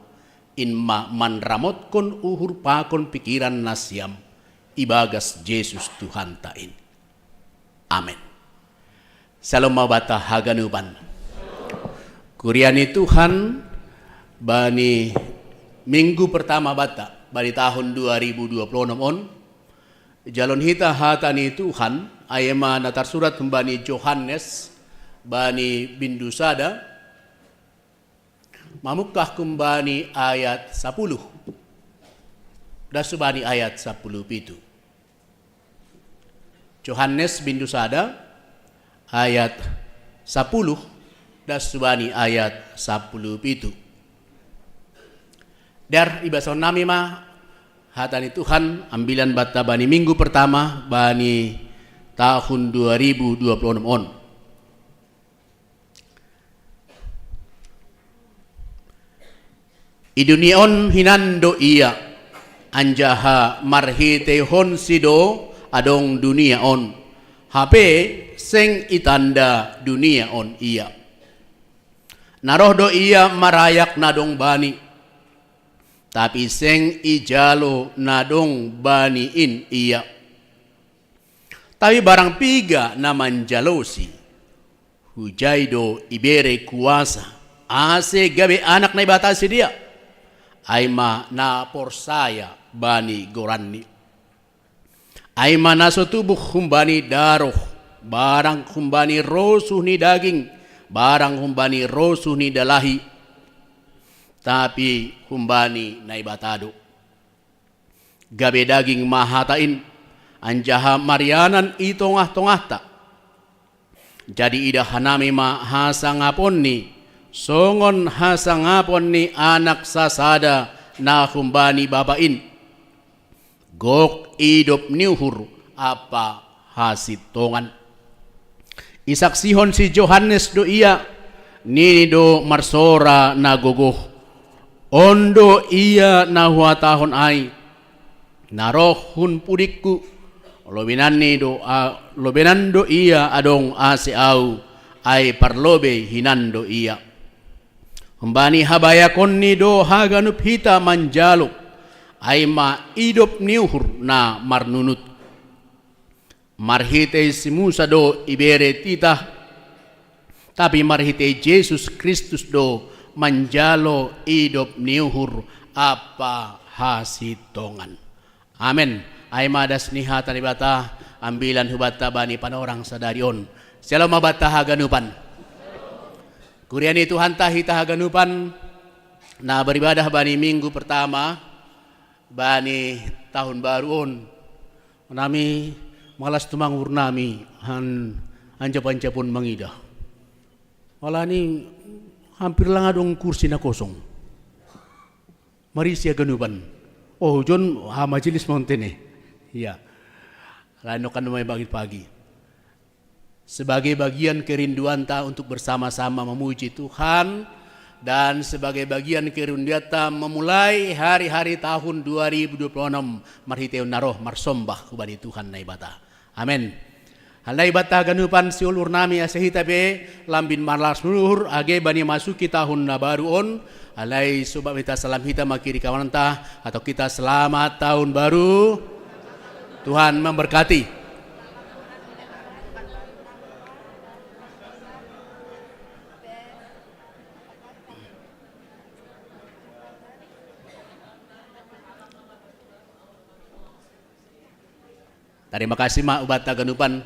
in ma manramotkon uhur pakon pingkiran nasiam, ibagas Jesus Tuhanta in. Amen. Syalom ma banta haganupan. Kuria ni Tuhan, bani minggu pertama banta, bani tahun dua ribu dua puluh onom on, jalon hita hata ni Tuhan, ai ma na tarsurat humbani Johannes, bani bindu sada, mamungkah humbani ayat sapuluh, das hubani ayat sapuluh pitu. Johannes bindu sada ayat sapuluh, das subani ayat sapuluh pitu. Dar ibasaon nami ma hata ni Tuhan, ambilan banta bani minggu pertama bani tahun dua ribu dua puluh enam on. I dunia on hinan do Ia, anjaha marhiteihonSi do adong dunia on, hape seng itanda dunia on Ia. Na roh do Ia marayak na dong Bani, tapi seng ijalo na dong Bani in Ia. Tapi barang piga na manjaloSi, hujai do ibere kuasa, ase gabe anak Naibata sidea, ai ma na porsaya bani goranNi. Ai ma na so tubuh humbani daroh, barang humbani rosuh ni daging, barang humbani rosuh ni dalahi, tapi humbani Naibata do. Gabe daging ma hata in, anjaha marianan i tongah-tongahta. Jadi idah hanami ma hasangaponni, songon hasangapon ni Anak sasada na humbani Bapa in, gok idop ni uhur ampa hasintongan. Isaksihon si Johannes do Ia, nini do marsora na gogoh: On do Ia na huhatahon ai, na roh hun pudingku, lobenanni do a, lobenan do Ia adong ase ahu, ai parlobei hinan do Ia. Humbani habayakonNi do haganup hita manjalo, ai ma idop ni uhur na marnunut. Marhitei si Musa do ibere titah, tapi marhitei Jesus Kristus do manjalo idop ni uhur ampa hasintongan. Amen. Ai ma das ni hata ni Debata, ambilan hubanta bani panorang sadari on. Syalom ma banta haganupan. Kuria ni Tuhanta hita haganupan, na beribadah bani minggu pertama bani tahun baru on. Nami malas tumang uhur nami, han, anjap-anjap on mangidah. Alani hampir lang adong kursi na kosong. Marisi haganupan. Oh, jon ha majelis ma on tene. Iya. Alani nongkan do ma i pagi-pagi. Sebagai bagian kerinduanta untuk bersama-sama memuji Tuhan, dan sebagai bagian kerinduanta memulai hari-hari tahun dua ribu dua puluh enam marhitei na roh marsombah hubani Tuhan Naibata. Amen. Alai banta haganupan, siul uhur nami asa hita pe lambin malas ni uhur age bani masuki tahun na baru on. Alai so boi hita salam hita mangkiri kawananta, atau kita selamat tahun baru. Tuhan memberkati. Tarima kasih ma hubanta haganupan,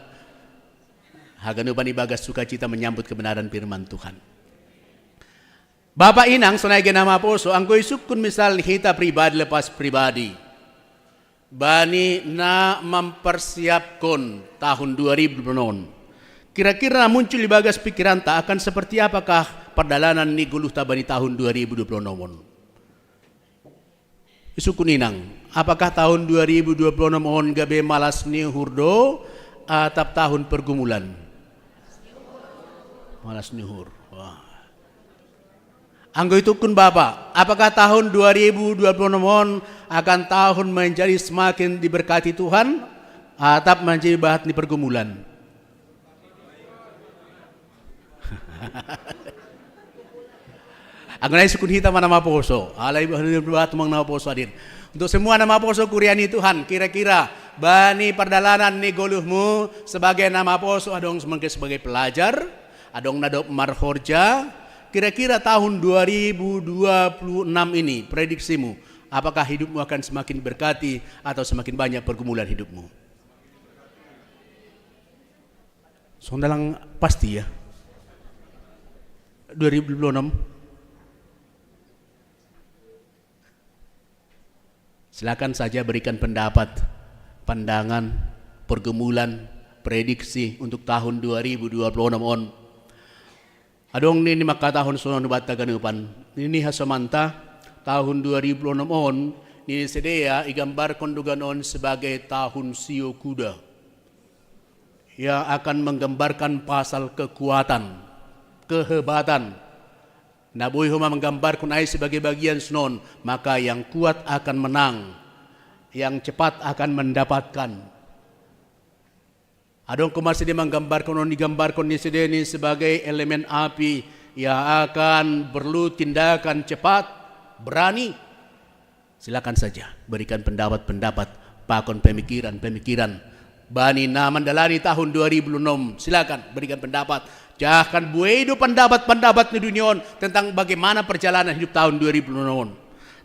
haganupan ibagas sukacita menyambut kebenaran firman Tuhan. Bapa, Inang, sonai age na maposo, anggo isungkun misal hita pribadi lepas pribadi bani na mempersiapkon tahun dua ribu dua puluh enam on, kira-kira muncul ibagas pikiranta akan seperti apakah pardalanan ni goluhta bani tahun dua ribu dua puluh enam on? Isungkun, Inang, apakah tahun dua ribu dua puluh enam on gabe malas ni uhur do, atap tahun pergumulan? Malas ni uhur. Wah. Anggo isungkun Bapa, apakah tahun dua ribu dua puluh enam on akan tahun menjadi semakin diberkati Tuhan, atap menjadi bahat ni pergumulan? Anggo na isungkun hita ma na maposo, alai bah, bah, tumang na maposo hadir. Untuk semua na maposo kuria ni Tuhan, kira-kira bani pardalanan ni goluhmu sebagai na maposo, adong mungkin sebagai pelajar, adong na dob marhorja, kira-kira tahun dua ribu dua puluh enam ini, prediksimu, apakah hidupmu akan semakin diberkati atau semakin banyak pergumulan hidupmu? Songon na lang pasti, ya. Dua ribu dua puluh enam. Silakan saja berikan pendapat, pandangan, pergumulan, Prediksi untuk tahun dua ribu dua puluh enam on. Adong nini maka tahun sonon batta ganupan. Nini hasomanta tahun dua ribu dua puluh enam on, nini sidea igambarkon do ganon sebagai tahun sio kuda. Ia akan menggambarkan pasal kekuatan, kehebatan. Na boi homa menggambarkon ai sebagai bagian sonon, maka yang kuat akan menang, yang cepat akan mendapatkan. Adong homa sidea menggambarkon on, igambarkon ni sidea ni sebagai elemen api, ia akan perlu tindakan cepat, berani. Silakan saja berikan pendapat-pendapat, pakon pemikiran-pemikiran bani na mandalani tahun dua ribu dua puluh enam. Silakan berikan pendapat. Jangan buai do pendapat-pendapat ni dunia on tentang bagaimana perjalanan hidup tahun dua ribu dua puluh enam on.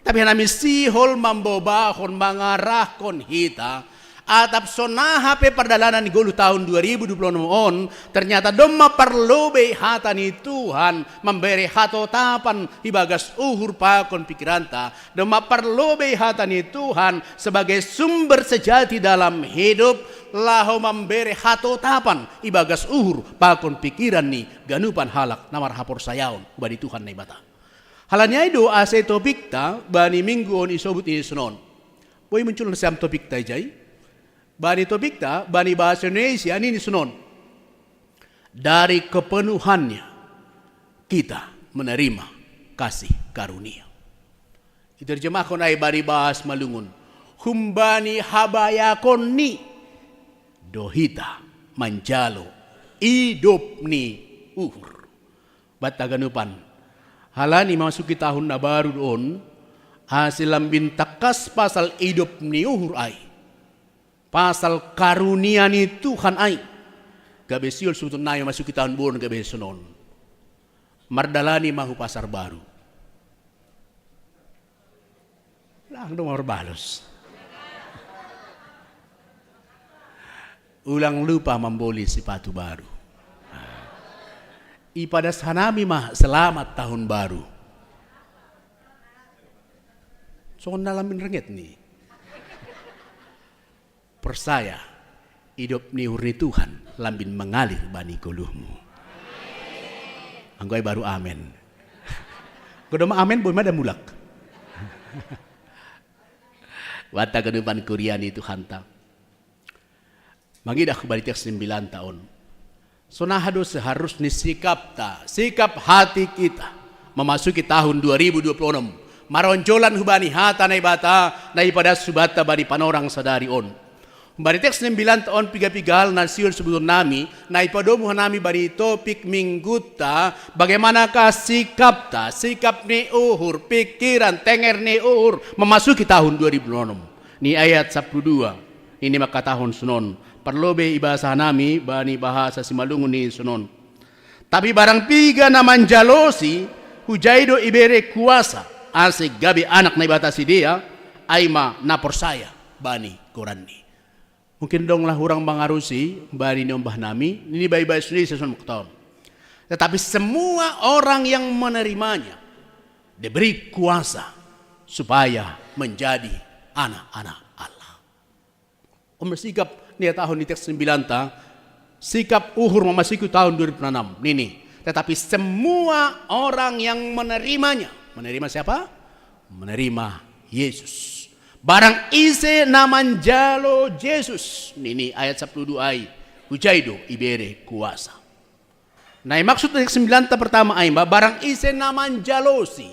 Tapi hanami sihol mambobahon, mangarahkon hita, atap sonaha pe pardalanan ni goluh tahun dua ribu dua puluh enam on, ternyata domma parlobei hata ni Tuhan mambere hatotapan ibagas uhur pakon pikiranta, domma parlobei hata ni Tuhan sebagai sumber sejati dalam hidup, laho mambere hatotapan ibagas uhur pakon pikiran ni ganupan halak na marhaporsayaon bani Tuhan Naibata. Halani ai do ase topikta bani minggu on isobut nini sonon. Boi muncul nasiam topikta ijai? Bani topikta, bani bahasa Indonesia nini sonon. Dari kepenuhannya kita menerima kasih karunia. Iterjemahkon ai bani bahasa Malungun. Humbani habayakonni do hita manjalo idop ni uhur. Batta ganupan. Halani mamasuki tahun na baru on, ase lambin tangkas pasal idop ni uhur ai. Pasal karunia ni Tuhan ai. Gabe sihol sebetulna mamasuki tahun baru on gabe sonon. Mardalani ma hu pasar baru. Lang do marbalos. Ulang lupa mamboli sepatu baru. Ipadas hanami ma selamat tahun baru. Songon na lambin renget ni. Porsaya, idop ni uhur ni Tuhan lambin mangalir bani goluhmu. Anggo ai baru amen. Godoma amen boi ma da mulak. Batta ganupan kuria ni Tuhanta. Mangidah hubani teks ni imbilanta on. Sonaha do seharus ni sikapta, sikap hati kita, memasuki tahun dua ribu dua puluh enam. Maronjolan hubani hata Naibata, na ipadas hubanta bani panorang sadari on. Hubani teks ni imbilanta on piga-piga hal na sihol sebutonnami, na ipadomu hanami bani topik mingguta, bagaimanakah sikapta, sikap ni uhur, pikiran, tenger ni uhur, memasuki tahun dua ribu dua puluh enam. Ni ayat sapuluh dua. Ini maka tahun sonon. Parlobei ibahasa hanami bani bahasa Simalungun ni sonon. Tapi barang piga na manjalosi, hujai do ibere kuasa, ase gabe anak Naibata sidea, ai ma na porsaya bani goranni. Mungkin donglah hurang mangarusi bani niombah nami, nini bani bahasa Indonesia sonon maka tahun. Tetapi semua orang yang menerimanya diberi kuasa supaya menjadi anak-anak Allah. Om sikap ni tahun ni teks ni imbilanta, sikap uhur memasuki tahun dua ribu enam nini. Tetapi semua orang yang menerimanya, menerima siapa? Menerima Yesus. Barang ise na manjalo Jesus, nini ayat sapuluh dua ai, hujai do ibere kuasa. Na imaksud ayat sembilanta pertama ai ma, barang ise na manjalosi,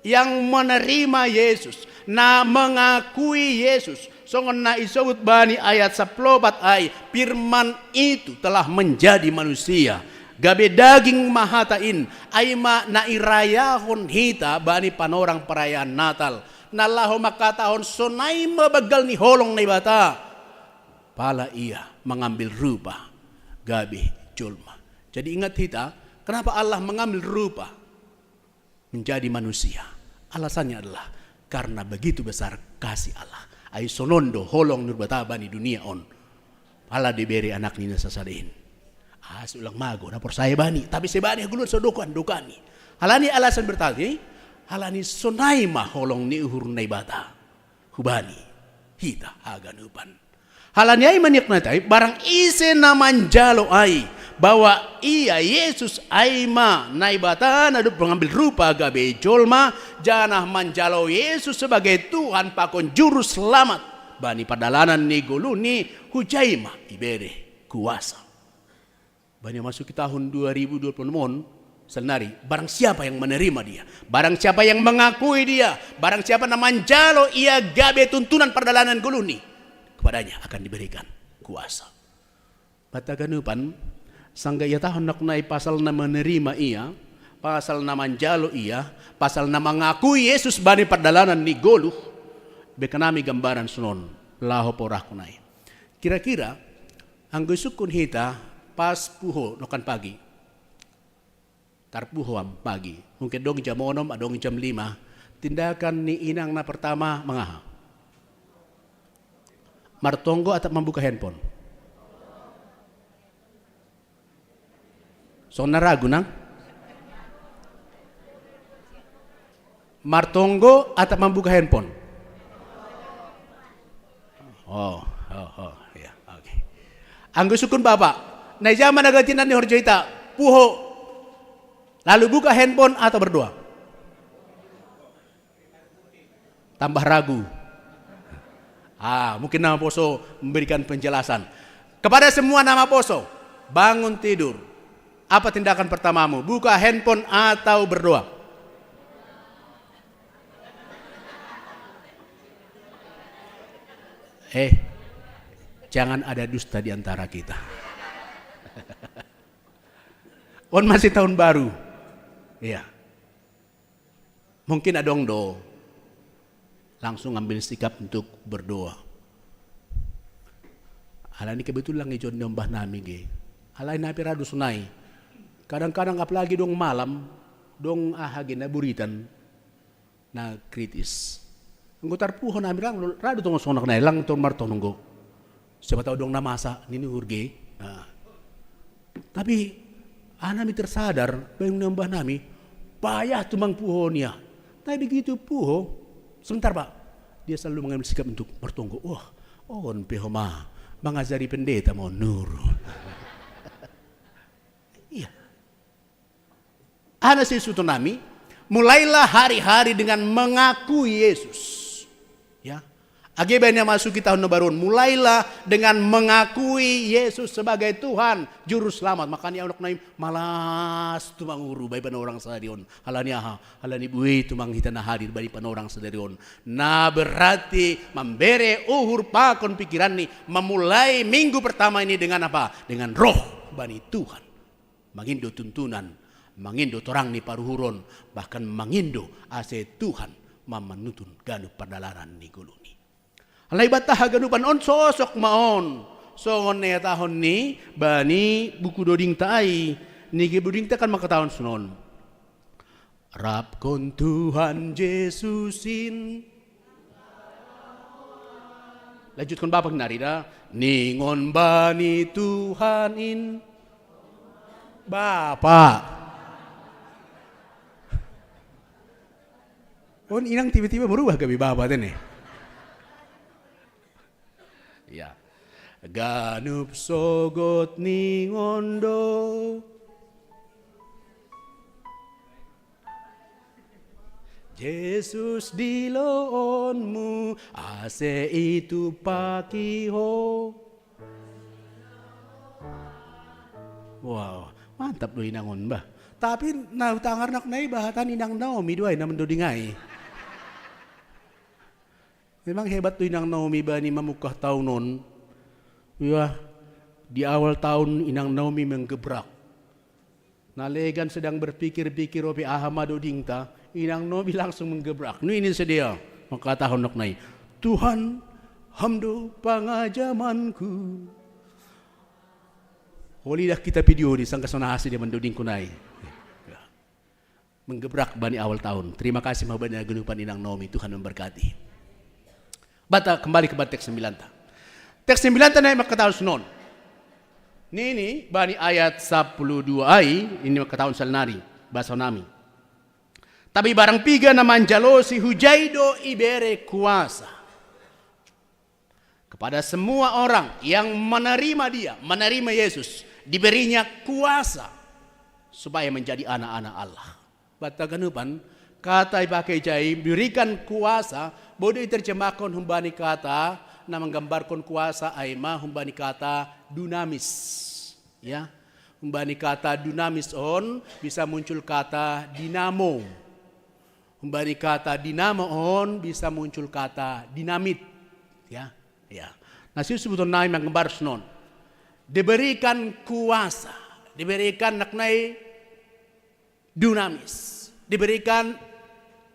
yang menerima Yesus, na mengakui Yesus, songon na isobut bani ayat sapuluh opat ai, firman itu telah menjadi manusia, gabe daging ma hata in, ai ma na irayahon hita bani panorang perayaan Natal, na laho mangkatahon sonai ma banggal ni holong Naibata. Pala ia mengambil rupa gabe jolma. Jadi ingat hita, kenapa Allah mengambil rupa menjadi manusia? Alasannya adalah karena begitu besar kasih Allah. Ai sonon do holong ni Naibata bani dunia on. Pala dibere anak ni na sasada in. Ase ulang mago na porsaya bani, tapi sai bani hagoluhan so dokan, dokan ni. Halani alasan bertadi, halani sonai ma holong ni uhur Naibata hubani hita haganupan. Halani ai maniak na tai, barang ise na manjalo ai, bahwa ia Yesus ai ma Naibata na dob mangambil rupa gabe jolma, janah manjalo Yesus sebagai Tuhan pakon Juru Selamat bani pardalanan ni goluhni, hujai ma ibere kuasa. Bani memasuki tahun dua ribu dua puluh enam on, saudari, barang siapa yang menerima dia, barang siapa yang mengakui dia, barang siapa na manjalo ia gabe tuntunan pardalanan goluhni, kepadanya akan diberikan kuasa. Bata ganupan, sanggah ihatahon naknai pasal na menerima ia, pasal na manjalo ia, pasal na mengakui Yesus bani pardalanan ni goluh, bere hanami gambaran sonon, laho porahku nai. Kira-kira, anggo isungkun hita, pas puho nongkan pagi. Tarpuho am pagi. Mungkin adong jam onom, adong jam lima. Tindakan ni inang na pertama mangaha? Martonggo atap mambuka handphone? Songon na ragu nang? Martonggo atap mambuka handphone? Oh, oh, oh, ya, oke. Anggo isungkun bapa, na ija ma na ganti ni horja hita, puho, lalu buka handphone atau berdoa? Tambah ragu. Ah, mungkin na maposo memberikan penjelasan. Kepada semua na maposo, bangun tidur. Apa tindakan pertamamu? Buka handphone atau berdoa? Eh, jangan ada dusta di antara kita. On masih tahun baru. Iya. Mungkin adong do langsung ambil sikap untuk berdoa. Alani kebetulan ngijon ni ombah nami ge. Alai na pe radu sonai. Kadang-kadang apalagi dong malam, dong aha ge na buritan na kritis. Anggo tarpuho nami lang radu tongon songon nai lang tongon martonggo. Siapa tahu dong na masa nini uhur ge. Nah. Tapi aha nami tersadar, baen ni ombah nami, payah tumang puho nia. Tapi begitu puho, sebentar Pak, dia selalu mengambil sikap untuk martonggo. Wah, on pe homa mangajari pendeta monur. Iya. Aha na sisuton nami, mulailah hari-hari dengan mengakui Yesus. Ya. Age baen na masuki tahun na baru on, mulailah dengan mengakui Yesus sebagai Tuhan, Juru Selamat. Makanya anak nai malas tumang uhur baen panorang sadari on. Alani aha? Alani buei tumang hita na hadir baen panorang sadari on. Na berarti mambere uhur pakon pikiran ni memulai minggu pertama ini dengan apa? Dengan roh bani Tuhan. Mangindo tuntunan, mangindo torang ni paruhuron, bahkan mangindo ase Tuhan mamanuntun ganup pardalanan ni goluhni. Alai banta haganupan on sosok ma on, songon na ihatahon ni bani buku dodingta ai, nige dodingta kan mangkatahon sonon. Rapkon Tuhan Jesus in. Lanjutkon bapa nari da. Ningon bani Tuhan in. Bapa. On inang tiba-tiba berubah gabe bapa tene. Ya. Ganup sogot ningon do. Jesus diloonmu ase itumpaki ho. Wow, mantap do inang on bah. Tapi na hutangar naknai bahatan inang Naomi do ai na mandoding ai. Memang hebat do inang Naomi bani mamungkah tahun on. Wah, di awal tahun inang Naomi menggebrak. Na legan sedang berpikir-pikir ope aha ma dodingta, inang Naomi langsung menggebrak. Nini sidea, mangkatahon naknai, Tuhan, Ham do pangajamanku. Holi dah kita video di sangka sonahasi dia mandodingku nai. Menggebrak bani awal tahun. Terima kasih ma bani haganupan inang Naomi, Tuhan memberkati. Banta kembali kepada teks sembilanta. Teks sembilanta nai mangkatahon sonon. Nini bani ayat sapuluh dua ai, ini mangkatahon saonari, bahasa nami. Tapi barang piga na manjalosi hujai do ibere kuasa. Pada semua orang yang menerima dia, menerima Yesus, diberinya kuasa supaya menjadi anak-anak Allah. Bata ganupan, kata ipake jai berikan kuasa, bodi terjemahkan humbani kata, na menggambarkan kuasa ai ma humbani kata dunamis. Ya, humbani kata dunamis on bisa muncul kata dinamo. Humbani kata dinamo on bisa muncul kata dinamit. Ya, ya. Nah, si sebutan nai menggambar senon. Diberikan kuasa, diberikan naknai dunamis, diberikan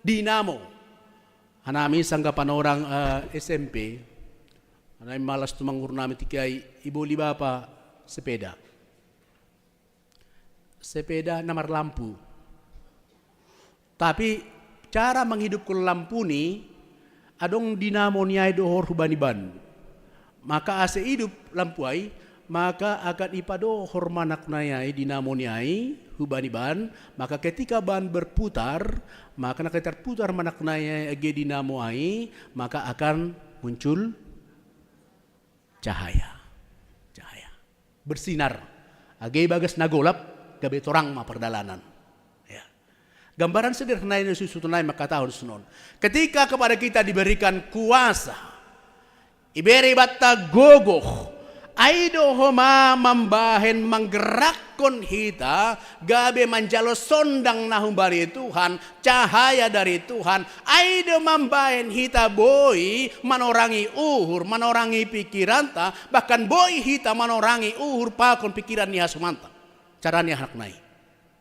dinamo. Anami sanggapan orang eh, S M P, anami malas tu mangur nami tikai iboli bapa sepeda. Sepeda na marlampu. Tapi cara menghidupkan lampu ni, adong dinamo ni ai dohor hubani ban. Maka ase idup lampu ai, maka akan ipadohor ma naknai ai dinamo ni ai hubani ban, maka ketika ban berputar, maka naknai terputar ma naknai ai age dinamo ai, maka akan muncul cahaya. Cahaya. Bersinar. Age ibagas na golap, gabe torang ma pardalanan. Ya. Gambaran sederhana ini susunai maka tahun senon. Ketika kepada kita diberikan kuasa, ibere bata gogoh, ai do homa mambahen manggerakkon hita gabe manjalo sondang na humbani Tuhan, cahaya dari Tuhan, ai do mambahen hita boi manorangi uhur, manorangi pikiranta, bahkan boi hita manorangi uhur pakon pikiran ni hasomanta. Carani anak nai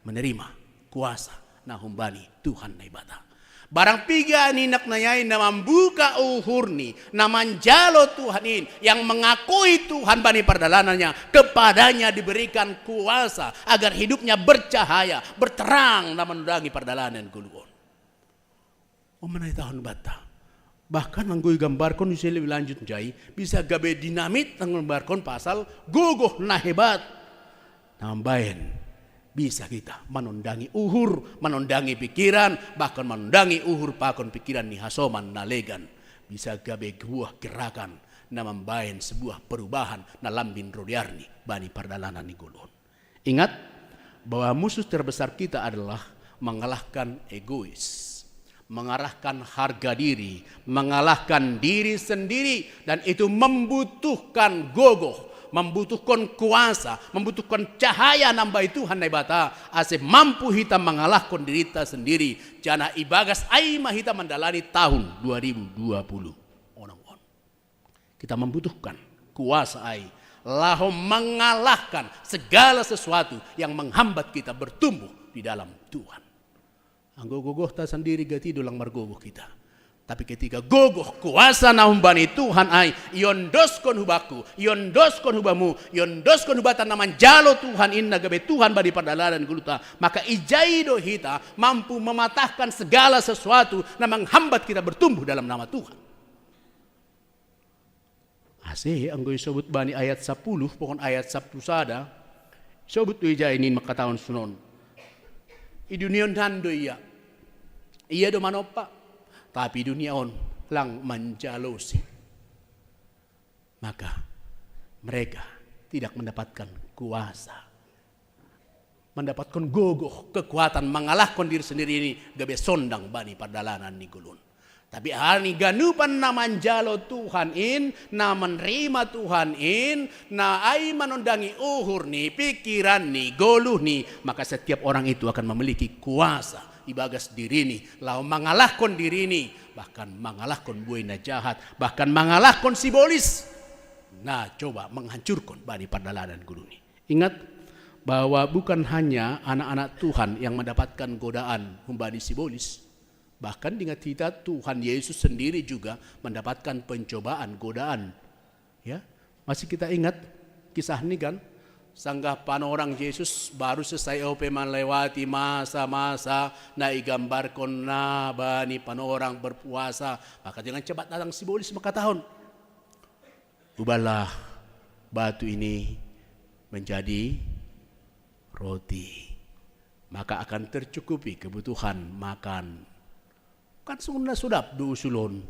menerima kuasa na humbani Tuhan Naibata. Barang piga ni anak nai ai na mambuka uhurni, na manjalo Tuhan in, yang mengakui Tuhan bani perdalanannya, kepadanya diberikan kuasa agar hidupnya bercahaya, berterang na manondangi pardalanan goluon. Omanai tahun bata. Bahkan anggo igambarkon ise lebih lanjut jai, bisa gabe dinamit anggo igambarkon pasal gogoh na hebat. Na mambaen bisa kita manondangi uhur, manondangi pikiran, bahkan manondangi uhur pakon pikiran ni hasoman na legan. Bisa gabe sebuah gerakan na mambaen sebuah perubahan na lambin rodiarni bani pardalanan ni goluon. Ingat bahwa musuh terbesar kita adalah mengalahkan egois, mengalahkan harga diri, mengalahkan diri sendiri, dan itu membutuhkan gogoh, membutuhkan kuasa, membutuhkan cahaya na mambaen Tuhan Naibata, ase mampu hita mangalahkon dirita sendiri, janah ibagas ai ma hita mandalani tahun dua ribu dua puluh. Onom on. Kita membutuhkan kuasa ai laho mengalahkan segala sesuatu yang menghambat kita bertumbuh di dalam Tuhan. Anggo gogohta sandiri gati do lang margogoh kita. Tapi ketika gogoh kuasa na humbani Tuhan ai iondoskon hubakku, iondoskon hubamu, iondoskon hubata na manjalo Tuhan in na gabe Tuhan bani pardalanan goluta, maka ijai do hita mampu mematahkan segala sesuatu na menghambat kita bertumbuh dalam nama Tuhan. Ase anggo isobut bani ayat sapuluh, pokon ayat sapuluh sada, isobut do ijai nin mangkatahon sonon. I dunia on han do ia. Ia do manompa. Tapi dunia on lang manjalosi. Maka mereka tidak mendapatkan kuasa, mendapatkan gogoh, kekuatan mangalahkon diri sendiri ini gabe sondang bani pardalanan ni goluon. Tapi aha ni ganupan na manjalo Tuhan in, na menerima Tuhan in, na ai manondangi uhur ni, pikiran ni, goluh ni, maka setiap orang itu akan memiliki kuasa ibagas diri ni, laho mangalahkon diri ni, bahkan mangalahkon buei na jahat, bahkan mangalahkon sibolis na coba menghancurkan bani pardalanan goluh ni. Ingat bahwa bukan hanya anak-anak Tuhan yang mendapatkan godaan humbani sibolis. Bahkan ingat kita, Tuhan Yesus sendiri juga mendapatkan pencobaan, godaan. Ya, masih kita ingat kisah ini kan? Sanggah panorang Yesus baru selesai ope melewati masa-masa na igambarkon na bani panorang berpuasa, maka dengan cepat datang sibolis mangkatahon, ubahlah batu ini menjadi roti, maka akan tercukupi kebutuhan makan. Kan songon na so dap do usul on.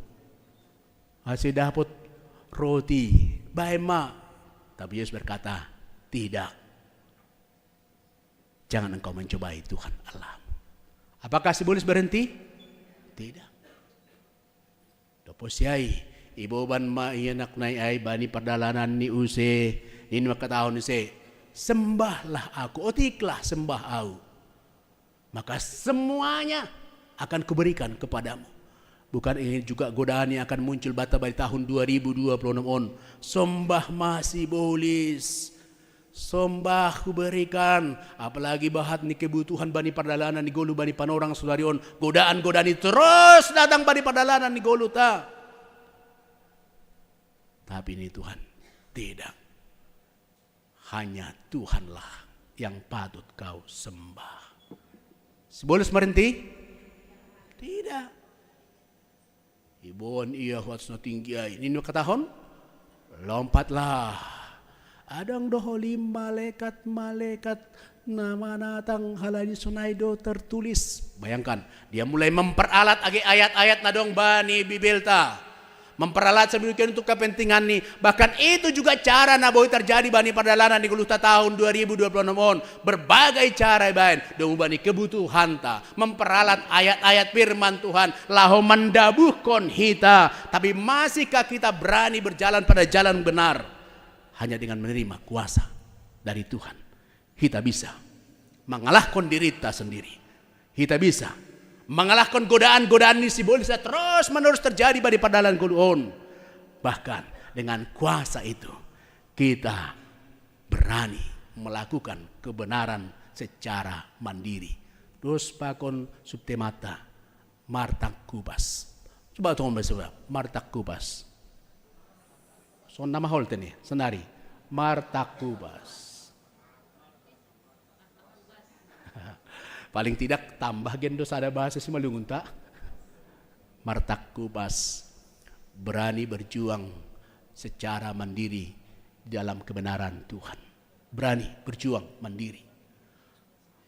Ase dapot roti, bae ma. Tapi Yesus berkata, "Tidak. Jangan engkau mencobai Tuhan Allah." Apakah si Bolis berhenti? Tidak. Dopo siai, iboban ma ia naknai ai bani pardalanan ni use, nini mangkatahon ise, "Sembahlah aku, otiklah sembah au. Maka semuanya akan kuberikan kepadamu." Bukan ini juga godaan yang akan muncul bata bani tahun dua ribu dua puluh enam on? Sombah ma si Bolis. Sombah kuberikan, apalagi bahat ni kebutuhan bani pardalanan ni golu bani panorang sodari on. Godaan-godaan itu terus datang bani pardalanan ni goluta. Tapi ini Tuhan, tidak. Hanya Tuhanlah yang patut kau sembah. Si Bolis berhenti? Tidak. Iboan ia hu atas na tinggi ai. Nini mangkatahon, "Lompatlah. Adong do holi malekat-malekat na manatang, halani sonai do tertulis." Bayangkan, dia mulai memperalat age ayat-ayat na adong bani Bibelta. Memperalat sedemikian untuk kepentingan ni. Bahkan itu juga cara na boi terjadi bani pardalanan ni goluhta tahun dua ribu dua puluh enam on. Berbagai cara ibaen, domu bani kebutuhanta, memperalat ayat-ayat firman Tuhan, laho mandabuhkon hita. Tapi masihkah kita berani berjalan pada jalan benar? Hanya dengan menerima kuasa dari Tuhan, kita bisa mangalahkon dirita sendiri. Kita bisa mangalahkon godaan-godaan ni si Bolis na terus-menerus terjadi bani pardalanan golu on. Bahkan dengan kuasa itu, kita berani melakukan kebenaran secara mandiri. Dos pakon subtemata, martangkupas. Coba tong bahasa, martangkupas. Songon na maholte ni, sonari. Martangkupas. Paling tidak tambah gen do sada bahasa Simalungunta. Martangkupas, berani berjuang secara mandiri di dalam kebenaran Tuhan. Berani berjuang mandiri.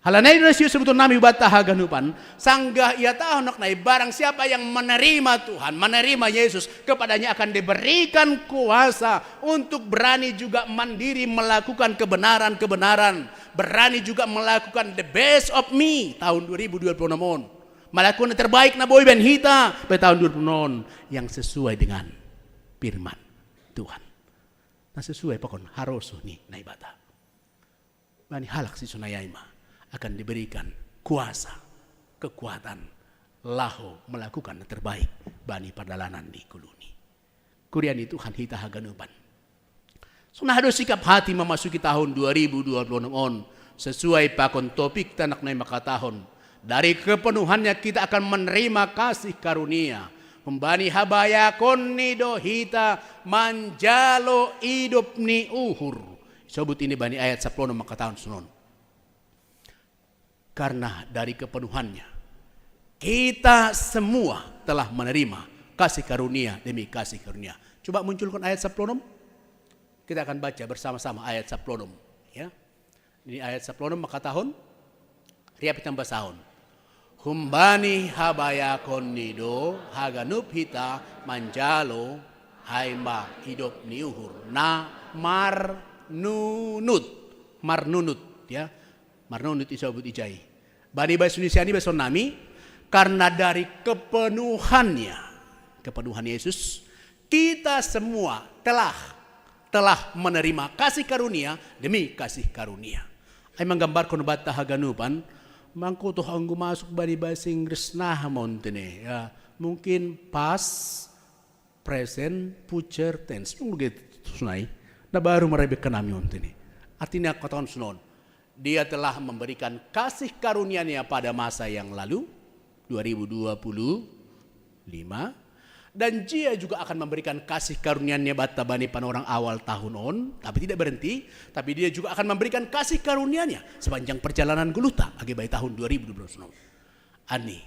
Halani ai do na siusebuton nami banta haganupan, sanggah ia tahu naknai, barang siapa yang menerima Tuhan, menerima Yesus, kepadanya akan diberikan kuasa untuk berani juga mandiri melakukan kebenaran-kebenaran, berani juga melakukan the best of me tahun dua ribu dua puluh enam on. Melakukan yang terbaik na boi baen hita pada tahun dua ribu dua puluh enam on, yang sesuai dengan firman Tuhan. Na sesuai pakon harosuh ni Naibata. Bani halak sisonai ai ma akan diberikan kuasa, kekuatan, laho melakukan yang terbaik bani pardalanan ni golu ni. Kuria ni Tuhan hita haganupan. Sonai do sikap hati memasuki tahun dua ribu dua puluh enam on, sesuai pakon topikta naknai mangkatahon, dari kepenuhannya kita akan menerima kasih karunia. Humbani habayakon ni do hita manjalo idop ni uhur. Sobut ini bani ayat sampulu onom mangkatahon sonon. Karena dari kepenuhannya, kita semua telah menerima kasih karunia demi kasih karunia. Coba munculkan ayat sampulu onom. Kita akan baca bersama-sama ayat sampulu onom. Ya. Ini ayat sampulu onom mangkatahon, riap hita basahon. Humbani habayakon ni do haganup hita manjalo ai ma idop ni uhur na marnunut. Marnunut, ya. Marnunut isobut ijai. Bani bahasa Indonesia ni bason nami, karena dari kepenuhannya, kepenuhan Yesus, kita semua telah telah menerima kasih karunia demi kasih karunia. Ai manggambarkon banta haganupan, mangkotoh anggo masuk bani bahasa Inggris na monte ne, ya, mungkin past, present, future tense. Mungkin sonai. Na baru marebek nami monte ne. Artinya katakan sonon. Dia telah memberikan kasih karunia-Nya pada masa yang lalu, dua ribu dua puluh lima, dan Dia juga akan memberikan kasih karunia-Nya banta bani panorang awal tahun on, tapi tidak berhenti, tapi Dia juga akan memberikan kasih karunia-Nya sepanjang perjalanan goluhta age bae tahun dua ribu dua puluh. Ani,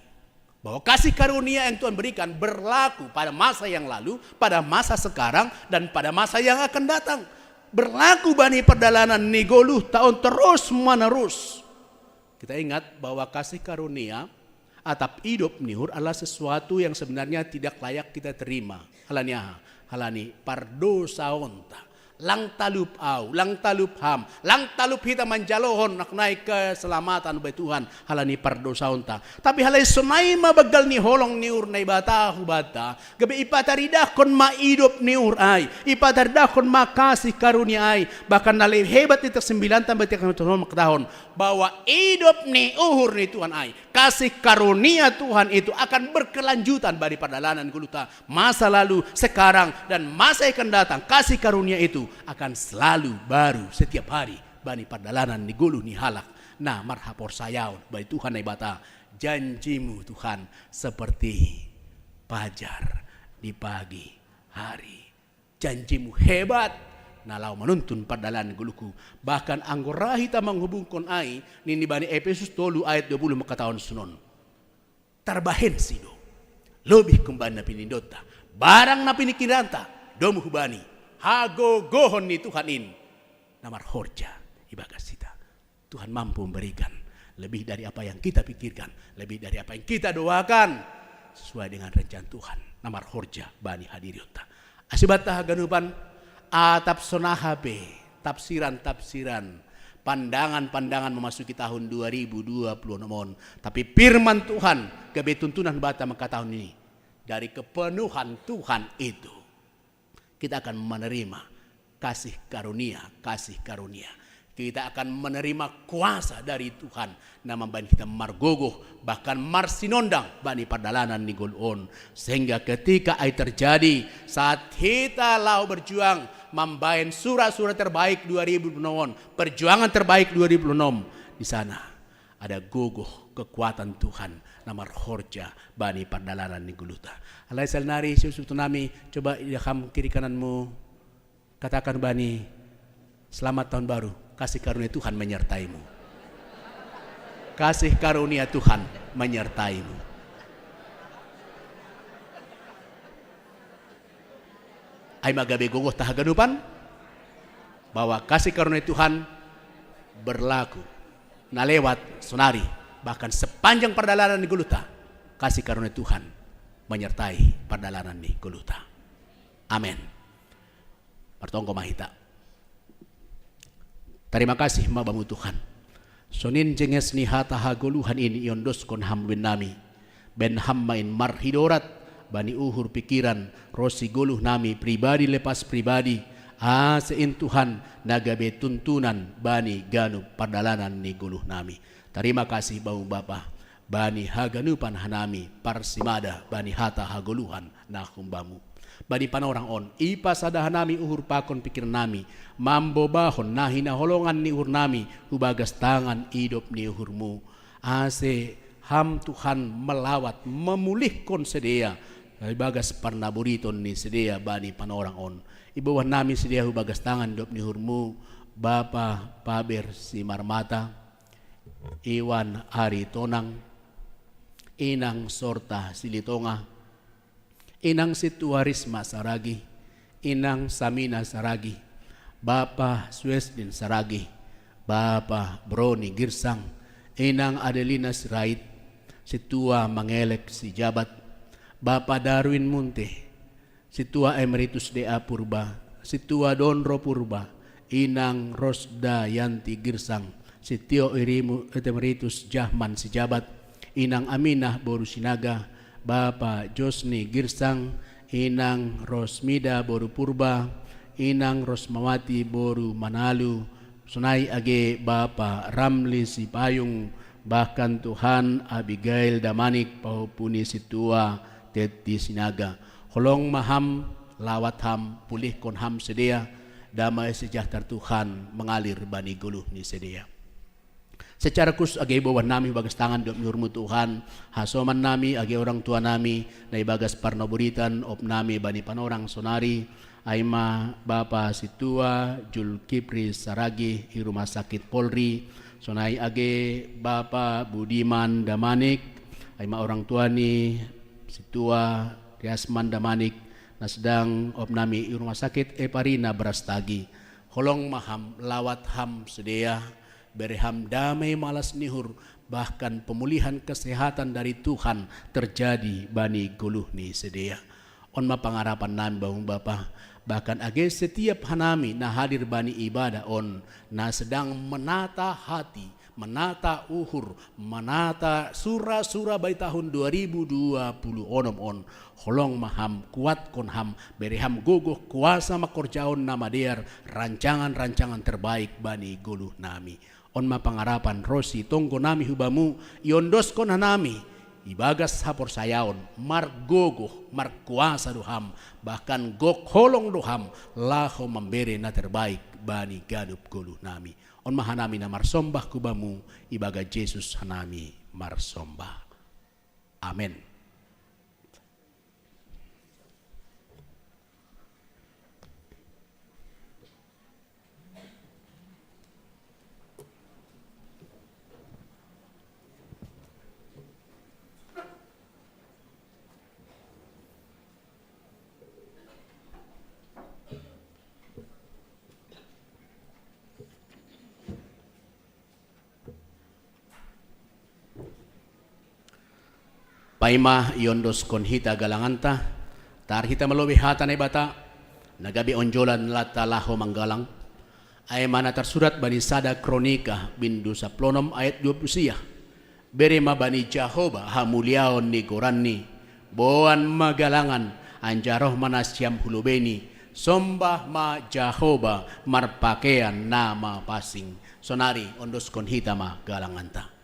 bahwa kasih karunia yang Tuhan berikan berlaku pada masa yang lalu, pada masa sekarang, dan pada masa yang akan datang. Berlaku bani pardalanan ni goluhta on terus menerus. Kita ingat bahwa kasih karunia atap idop ni uhur adalah sesuatu yang sebenarnya tidak layak kita terima. Halani aha? Halani pardosaonta. Lang talup au, lang talup ham, lang talup hita manjalohon naknai keselamatan bai Tuhan halani pardosaonta. Tapi halai sonai ma banggal ni holong ni uhur Naibata hubanta, gabe ipataridahkon ma idop ni uhur ai, ipataridahkon ma kasih karunia ai, bahkan na lebih hebat di sembilan tambah tiga tahun mengetahui bahwa idop ni uhur ni Tuhan ai, kasih karunia Tuhan itu akan berkelanjutan bani pardalanan goluhta. Masa lalu, sekarang, dan masa yang akan datang, kasih karunia itu akan selalu baru setiap hari bani pardalanan ni goluh ni halak na marhaporsayaon bai Tuhan Naibata. Janjimu Tuhan seperti pajar di pagi hari. Janjimu hebat na laho manuntun pardalanan goluhku. Bahkan anggo ra hita manghubungkon ai, nini bani Epesus tolu ayat dua puluh mangkatahon sonon: Tarbahensi do, lobih kumbani na pinindonta, barang na pinikiranta, domu hubani hagogohon ni Tuhan in na marhorja ibagas hita. Tuhan mampu memberikan lebih dari apa yang kita pikirkan, lebih dari apa yang kita doakan, sesuai dengan rencana Tuhan na marhorja bani hadirionta. Asi banta haganupan, atap songon aha pe tafsiran-tafsiran, pandangan-pandangan memasuki tahun dua ribu dua puluh enam on, tapi firman Tuhan gabe tuntunan banta mangkatahon i, dari kepenuhan Tuhan itu kita akan menerima kasih karunia, kasih karunia. Kita akan menerima kuasa dari Tuhan na mambahen hita margogoh, bahkan marsinondang bani pardalanan ni goluh on. Sehingga ketika ai terjadi, saat hita laho berjuang mambahen sura-sura terbaik dua ribu dua puluh enam on, perjuangan terbaik dua ribu dua puluh enam, di sana ada gogoh kekuatan Tuhan na marhorja bani pardalanan ni goluhta. Alai saonari, suhut-suhuton nami, coba idahkon kiri kananmu, katakan bani: Selamat tahun baru, kasih karunia Tuhan menyertaimu. Kasih karunia Tuhan menyertaimu. Ai ma gabe gogohta haganupan, bahwa kasih karunia Tuhan berlaku na lewat sonari, bahkan sepanjang pardalanan ni goluhta, kasih karunia Tuhan menyertai pardalanan ni goluhta. Amen. Martonggo ma hita. Tarima kasih ma Bamu Tuhan. Songon i jenges ni hata hagoluhan i iondoskon Ham bahen nami. Bahen Ham ma in marhidorat bani uhur, pikiran ronsi goluh nami, pribadi lepas pribadi, ase in Tuhan na gabe tuntunan bani ganup pardalanan ni goluh nami. Tarima kasih Bamu Bapa, bani haganupan hanami parsimada bani hata hagoluhan na humbamu. Bani panorang on, ipasada hanami uhur pakon pikiran nami, mambobahon na hinaholongan ni uhur nami hu bagas tangan idop ni uhurmu. Ase Ham Tuhan melawat, memulihkon sidea, ibagas parnaboriton ni sidea bani panorang on. Iboan nami sidea hu bagas tangan idop ni uhurmu, Bapa Paber Simarmata, Iwan Aritonang, Inang Sorta Silitonga, Inang Sintua Risma Saragih, Inang Samina Saragih, Bapa Suesdin Saragih, Bapa Broni Girsang, Inang Adelina Sirait, Sintua Mangelek Sijabat, Bapa Darwin Munte, Sintua Emeritus D A Purba, Sintua Dondro Purba, Inang Rosda Yanti Girsang, Sintua Irimu Emeritus Jahman Sijabat, Inang Aminah boru Sinaga, Bapa Josni Girsang, Inang Rosmida boru Purba, Inang Rosmawati boru Manalu, sonai age Bapa Ramli Sipayung, bahkan Tuhan Abigail Damanik pahompu ni Sintua Tetti Sinaga. Holong ma Ham, lawat Ham, pulihkon Ham sidea, damai sejahtera Tuhan mengalir bani goluh ni sidea. Secara khusus age iboan nami hu bagas tangan idop ni uhurmu Tuhan, hasoman nami age orang tua nami na ibagas parnaboritan, opnami bani panorang sonari, ai ma Bapa Sintua Julkipri Saragih i Rumah Sakit Polri, sonai age Bapa Budiman Damanik, ai ma orang tua ni Sintua Riasman Damanik, na sedang opnami i Rumah Sakit Eparina Brastagi. Holong ma Ham, lawat Ham sidea, bere Ham damai malas ni uhur, bahkan pemulihan kesehatan dari Tuhan terjadi bani goluh ni sidea. On ma pangarapan nami Bamu Bapa, bahkan age setiap hanami na hadir bani ibadah on, na sedang menata hati, menata uhur, menata sura-sura bani tahun dua ribu dua puluh onom on, holong ma Ham, kuatkon Ham, bere Ham gogoh kuasa mangkorjahon na madear rancangan-rancangan terbaik bani goluh nami. On ma pangarapan ronsi tonggo nami hu Bamu, iondoskon hanami ibagas haporsayaon, margogoh, markuasa do Ham, bahkan gok holong do Ham, laho mambere na terbaik bani ganup goluh nami. On ma hanami na marsombah hu Bamu, ibagas Jesus hanami marsombah. Amen. Paima iondoskon hita galanganta, taar hita ma lobei hata Naibata, na gabe onjolan lanta laho manggalang. Ai ma na tarsurat bani sada Kronika bindu saplonom ayat dua puluh sia: Bere ma bani Jahowa hamuliaon ni goranni, boan ma galangan, anjaha roh ma nasiam hu lobeini, sombah ma Jahowa marpakean na mapansing. Sonari ondoskon hita ma galanganta.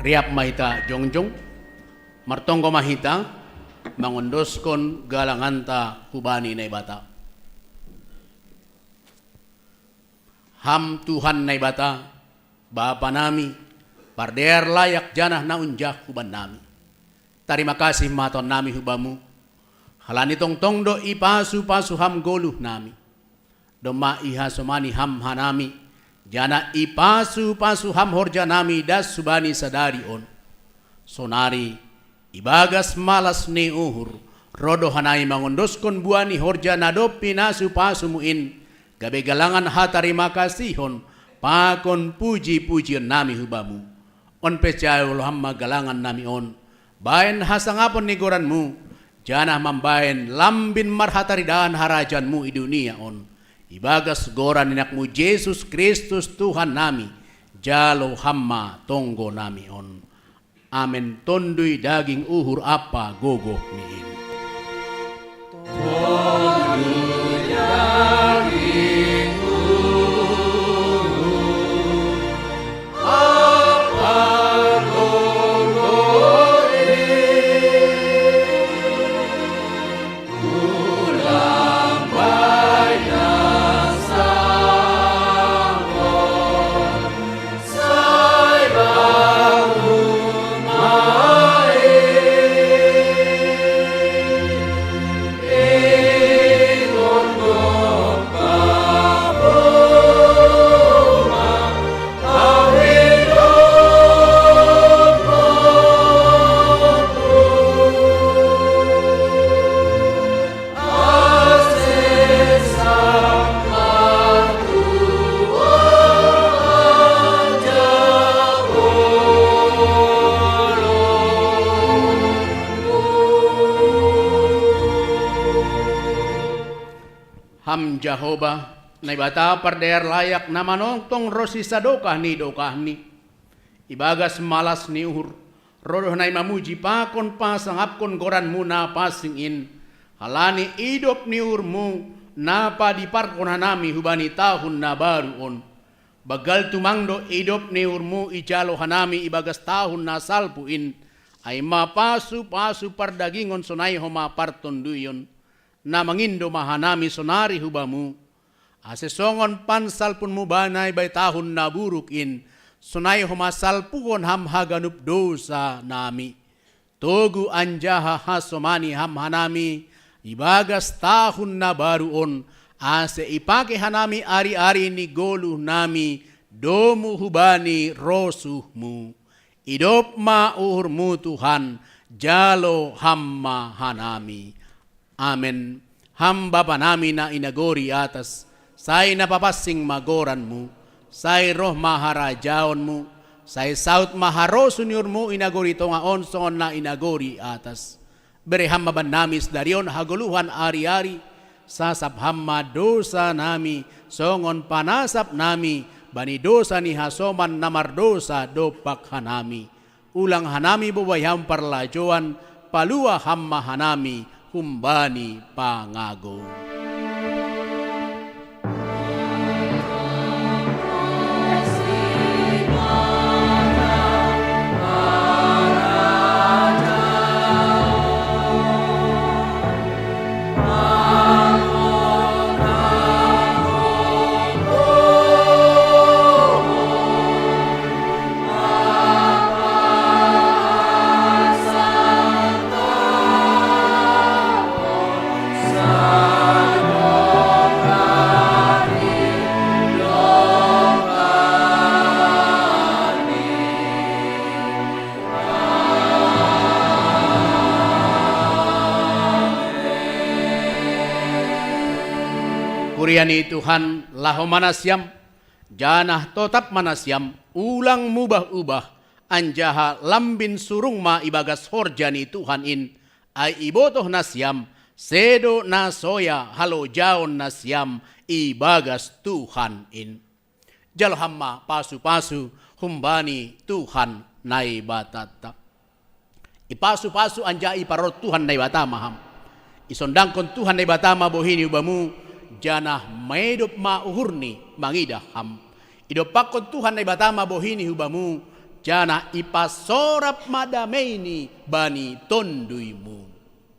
Riap ma hita jongjong, martonggo ma hita, mangondoskon galanganta hubani Naibata. Ham Tuhan Naibata, Bapa nami, pardear layak janah na unjah huban nami. Tarima kasih ma tuan nami hubamu, halani tongtong do ipasu-pasu ham goluh nami. Domma ihasomani ham hanami, janah ipasu-pasu ham horja nami das hubani sadari on. Sonari, ibagas malas ni uhur, roh do hanami mangondoskon buah ni horja na dob pinasu-pasumu in, gabe galangan hatarima kasihon, pakon puji-pujion nami hubamu. On pe jalo ham ma galangan nami on, baen hasangapon ni goranmu, janah mambaen lambin marhataridaan harajaonmu i dunia on. Ibagas goran ni anakmu Jesus Kristus Tuhan nami, jalo ham ma tonggo nami on. Amen. Tonduy daging uhur ampa gogoh ni in. Ham Jahowa, Naibata pardear layak na manongtong ronsi sadokah ni dokahni. Ibagas malas ni uhur, roh do hanami mamuji pakon pasangapkon goranmu na pansing in, halani idop ni uhurmu na padiparhon hanami hubani tahun na baru on. Banggal tumang do idop ni uhurmu ijalo hanami ibagas tahun na salpu in, ai ma pasu-pasu pardagingon sonai homa partonduyon, na mangindo ma hanami sonari hubamu. Ase songon pansalpunmu banai bai tahun na buruk in, sonai homa salpuhon ham haganup dousa nami. Togu anjaha hasomani ham hanami, ibagas tahun na baru on, ase ipake hanami ari-ari ni goluh nami, domu hubani rosuhmu. Idop ma uhurmu Tuhan, jalo ham ma hanami. Amen. Ham Bapa nami na i nagori atas, sai na papansing ma goranmu, sai roh ma harajaonmu, sai saud ma harosuh ni uhurmu i nagori tonga on songon na i nagori atas. Bere ham ma bannami sadari on hagoluhan ari-ari, sasap ham ma dousa nami, songon panasap nami bani dousa ni hasoman na mardousa dompak hanami. Ulang hanami bobai ham parlajouan, palua ham ma hanami humbani pangago. Kuria ni Tuhan, laho ma nasiam, janah totap ma nasiam, ulang mubah-ubah, anjaha lambin surung ma ibagas horja ni Tuhan in, ai ibotoh nasiam, sedo na soya halojaon nasiam ibagas Tuhan in. Jalo ham ma pasu-pasu humbani Tuhan Naibatanta. Ipasu-pasu anjaha iparorot Tuhan Naibata ma ham. Isondangkon Tuhan Naibata ma bohini hubamu, janah maidop ma uhurni mangidah ham. Idompakkon Tuhan Naibata ma bohini hubamu, Janah ipasorap ma dameini bani tonduymu.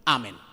Amen.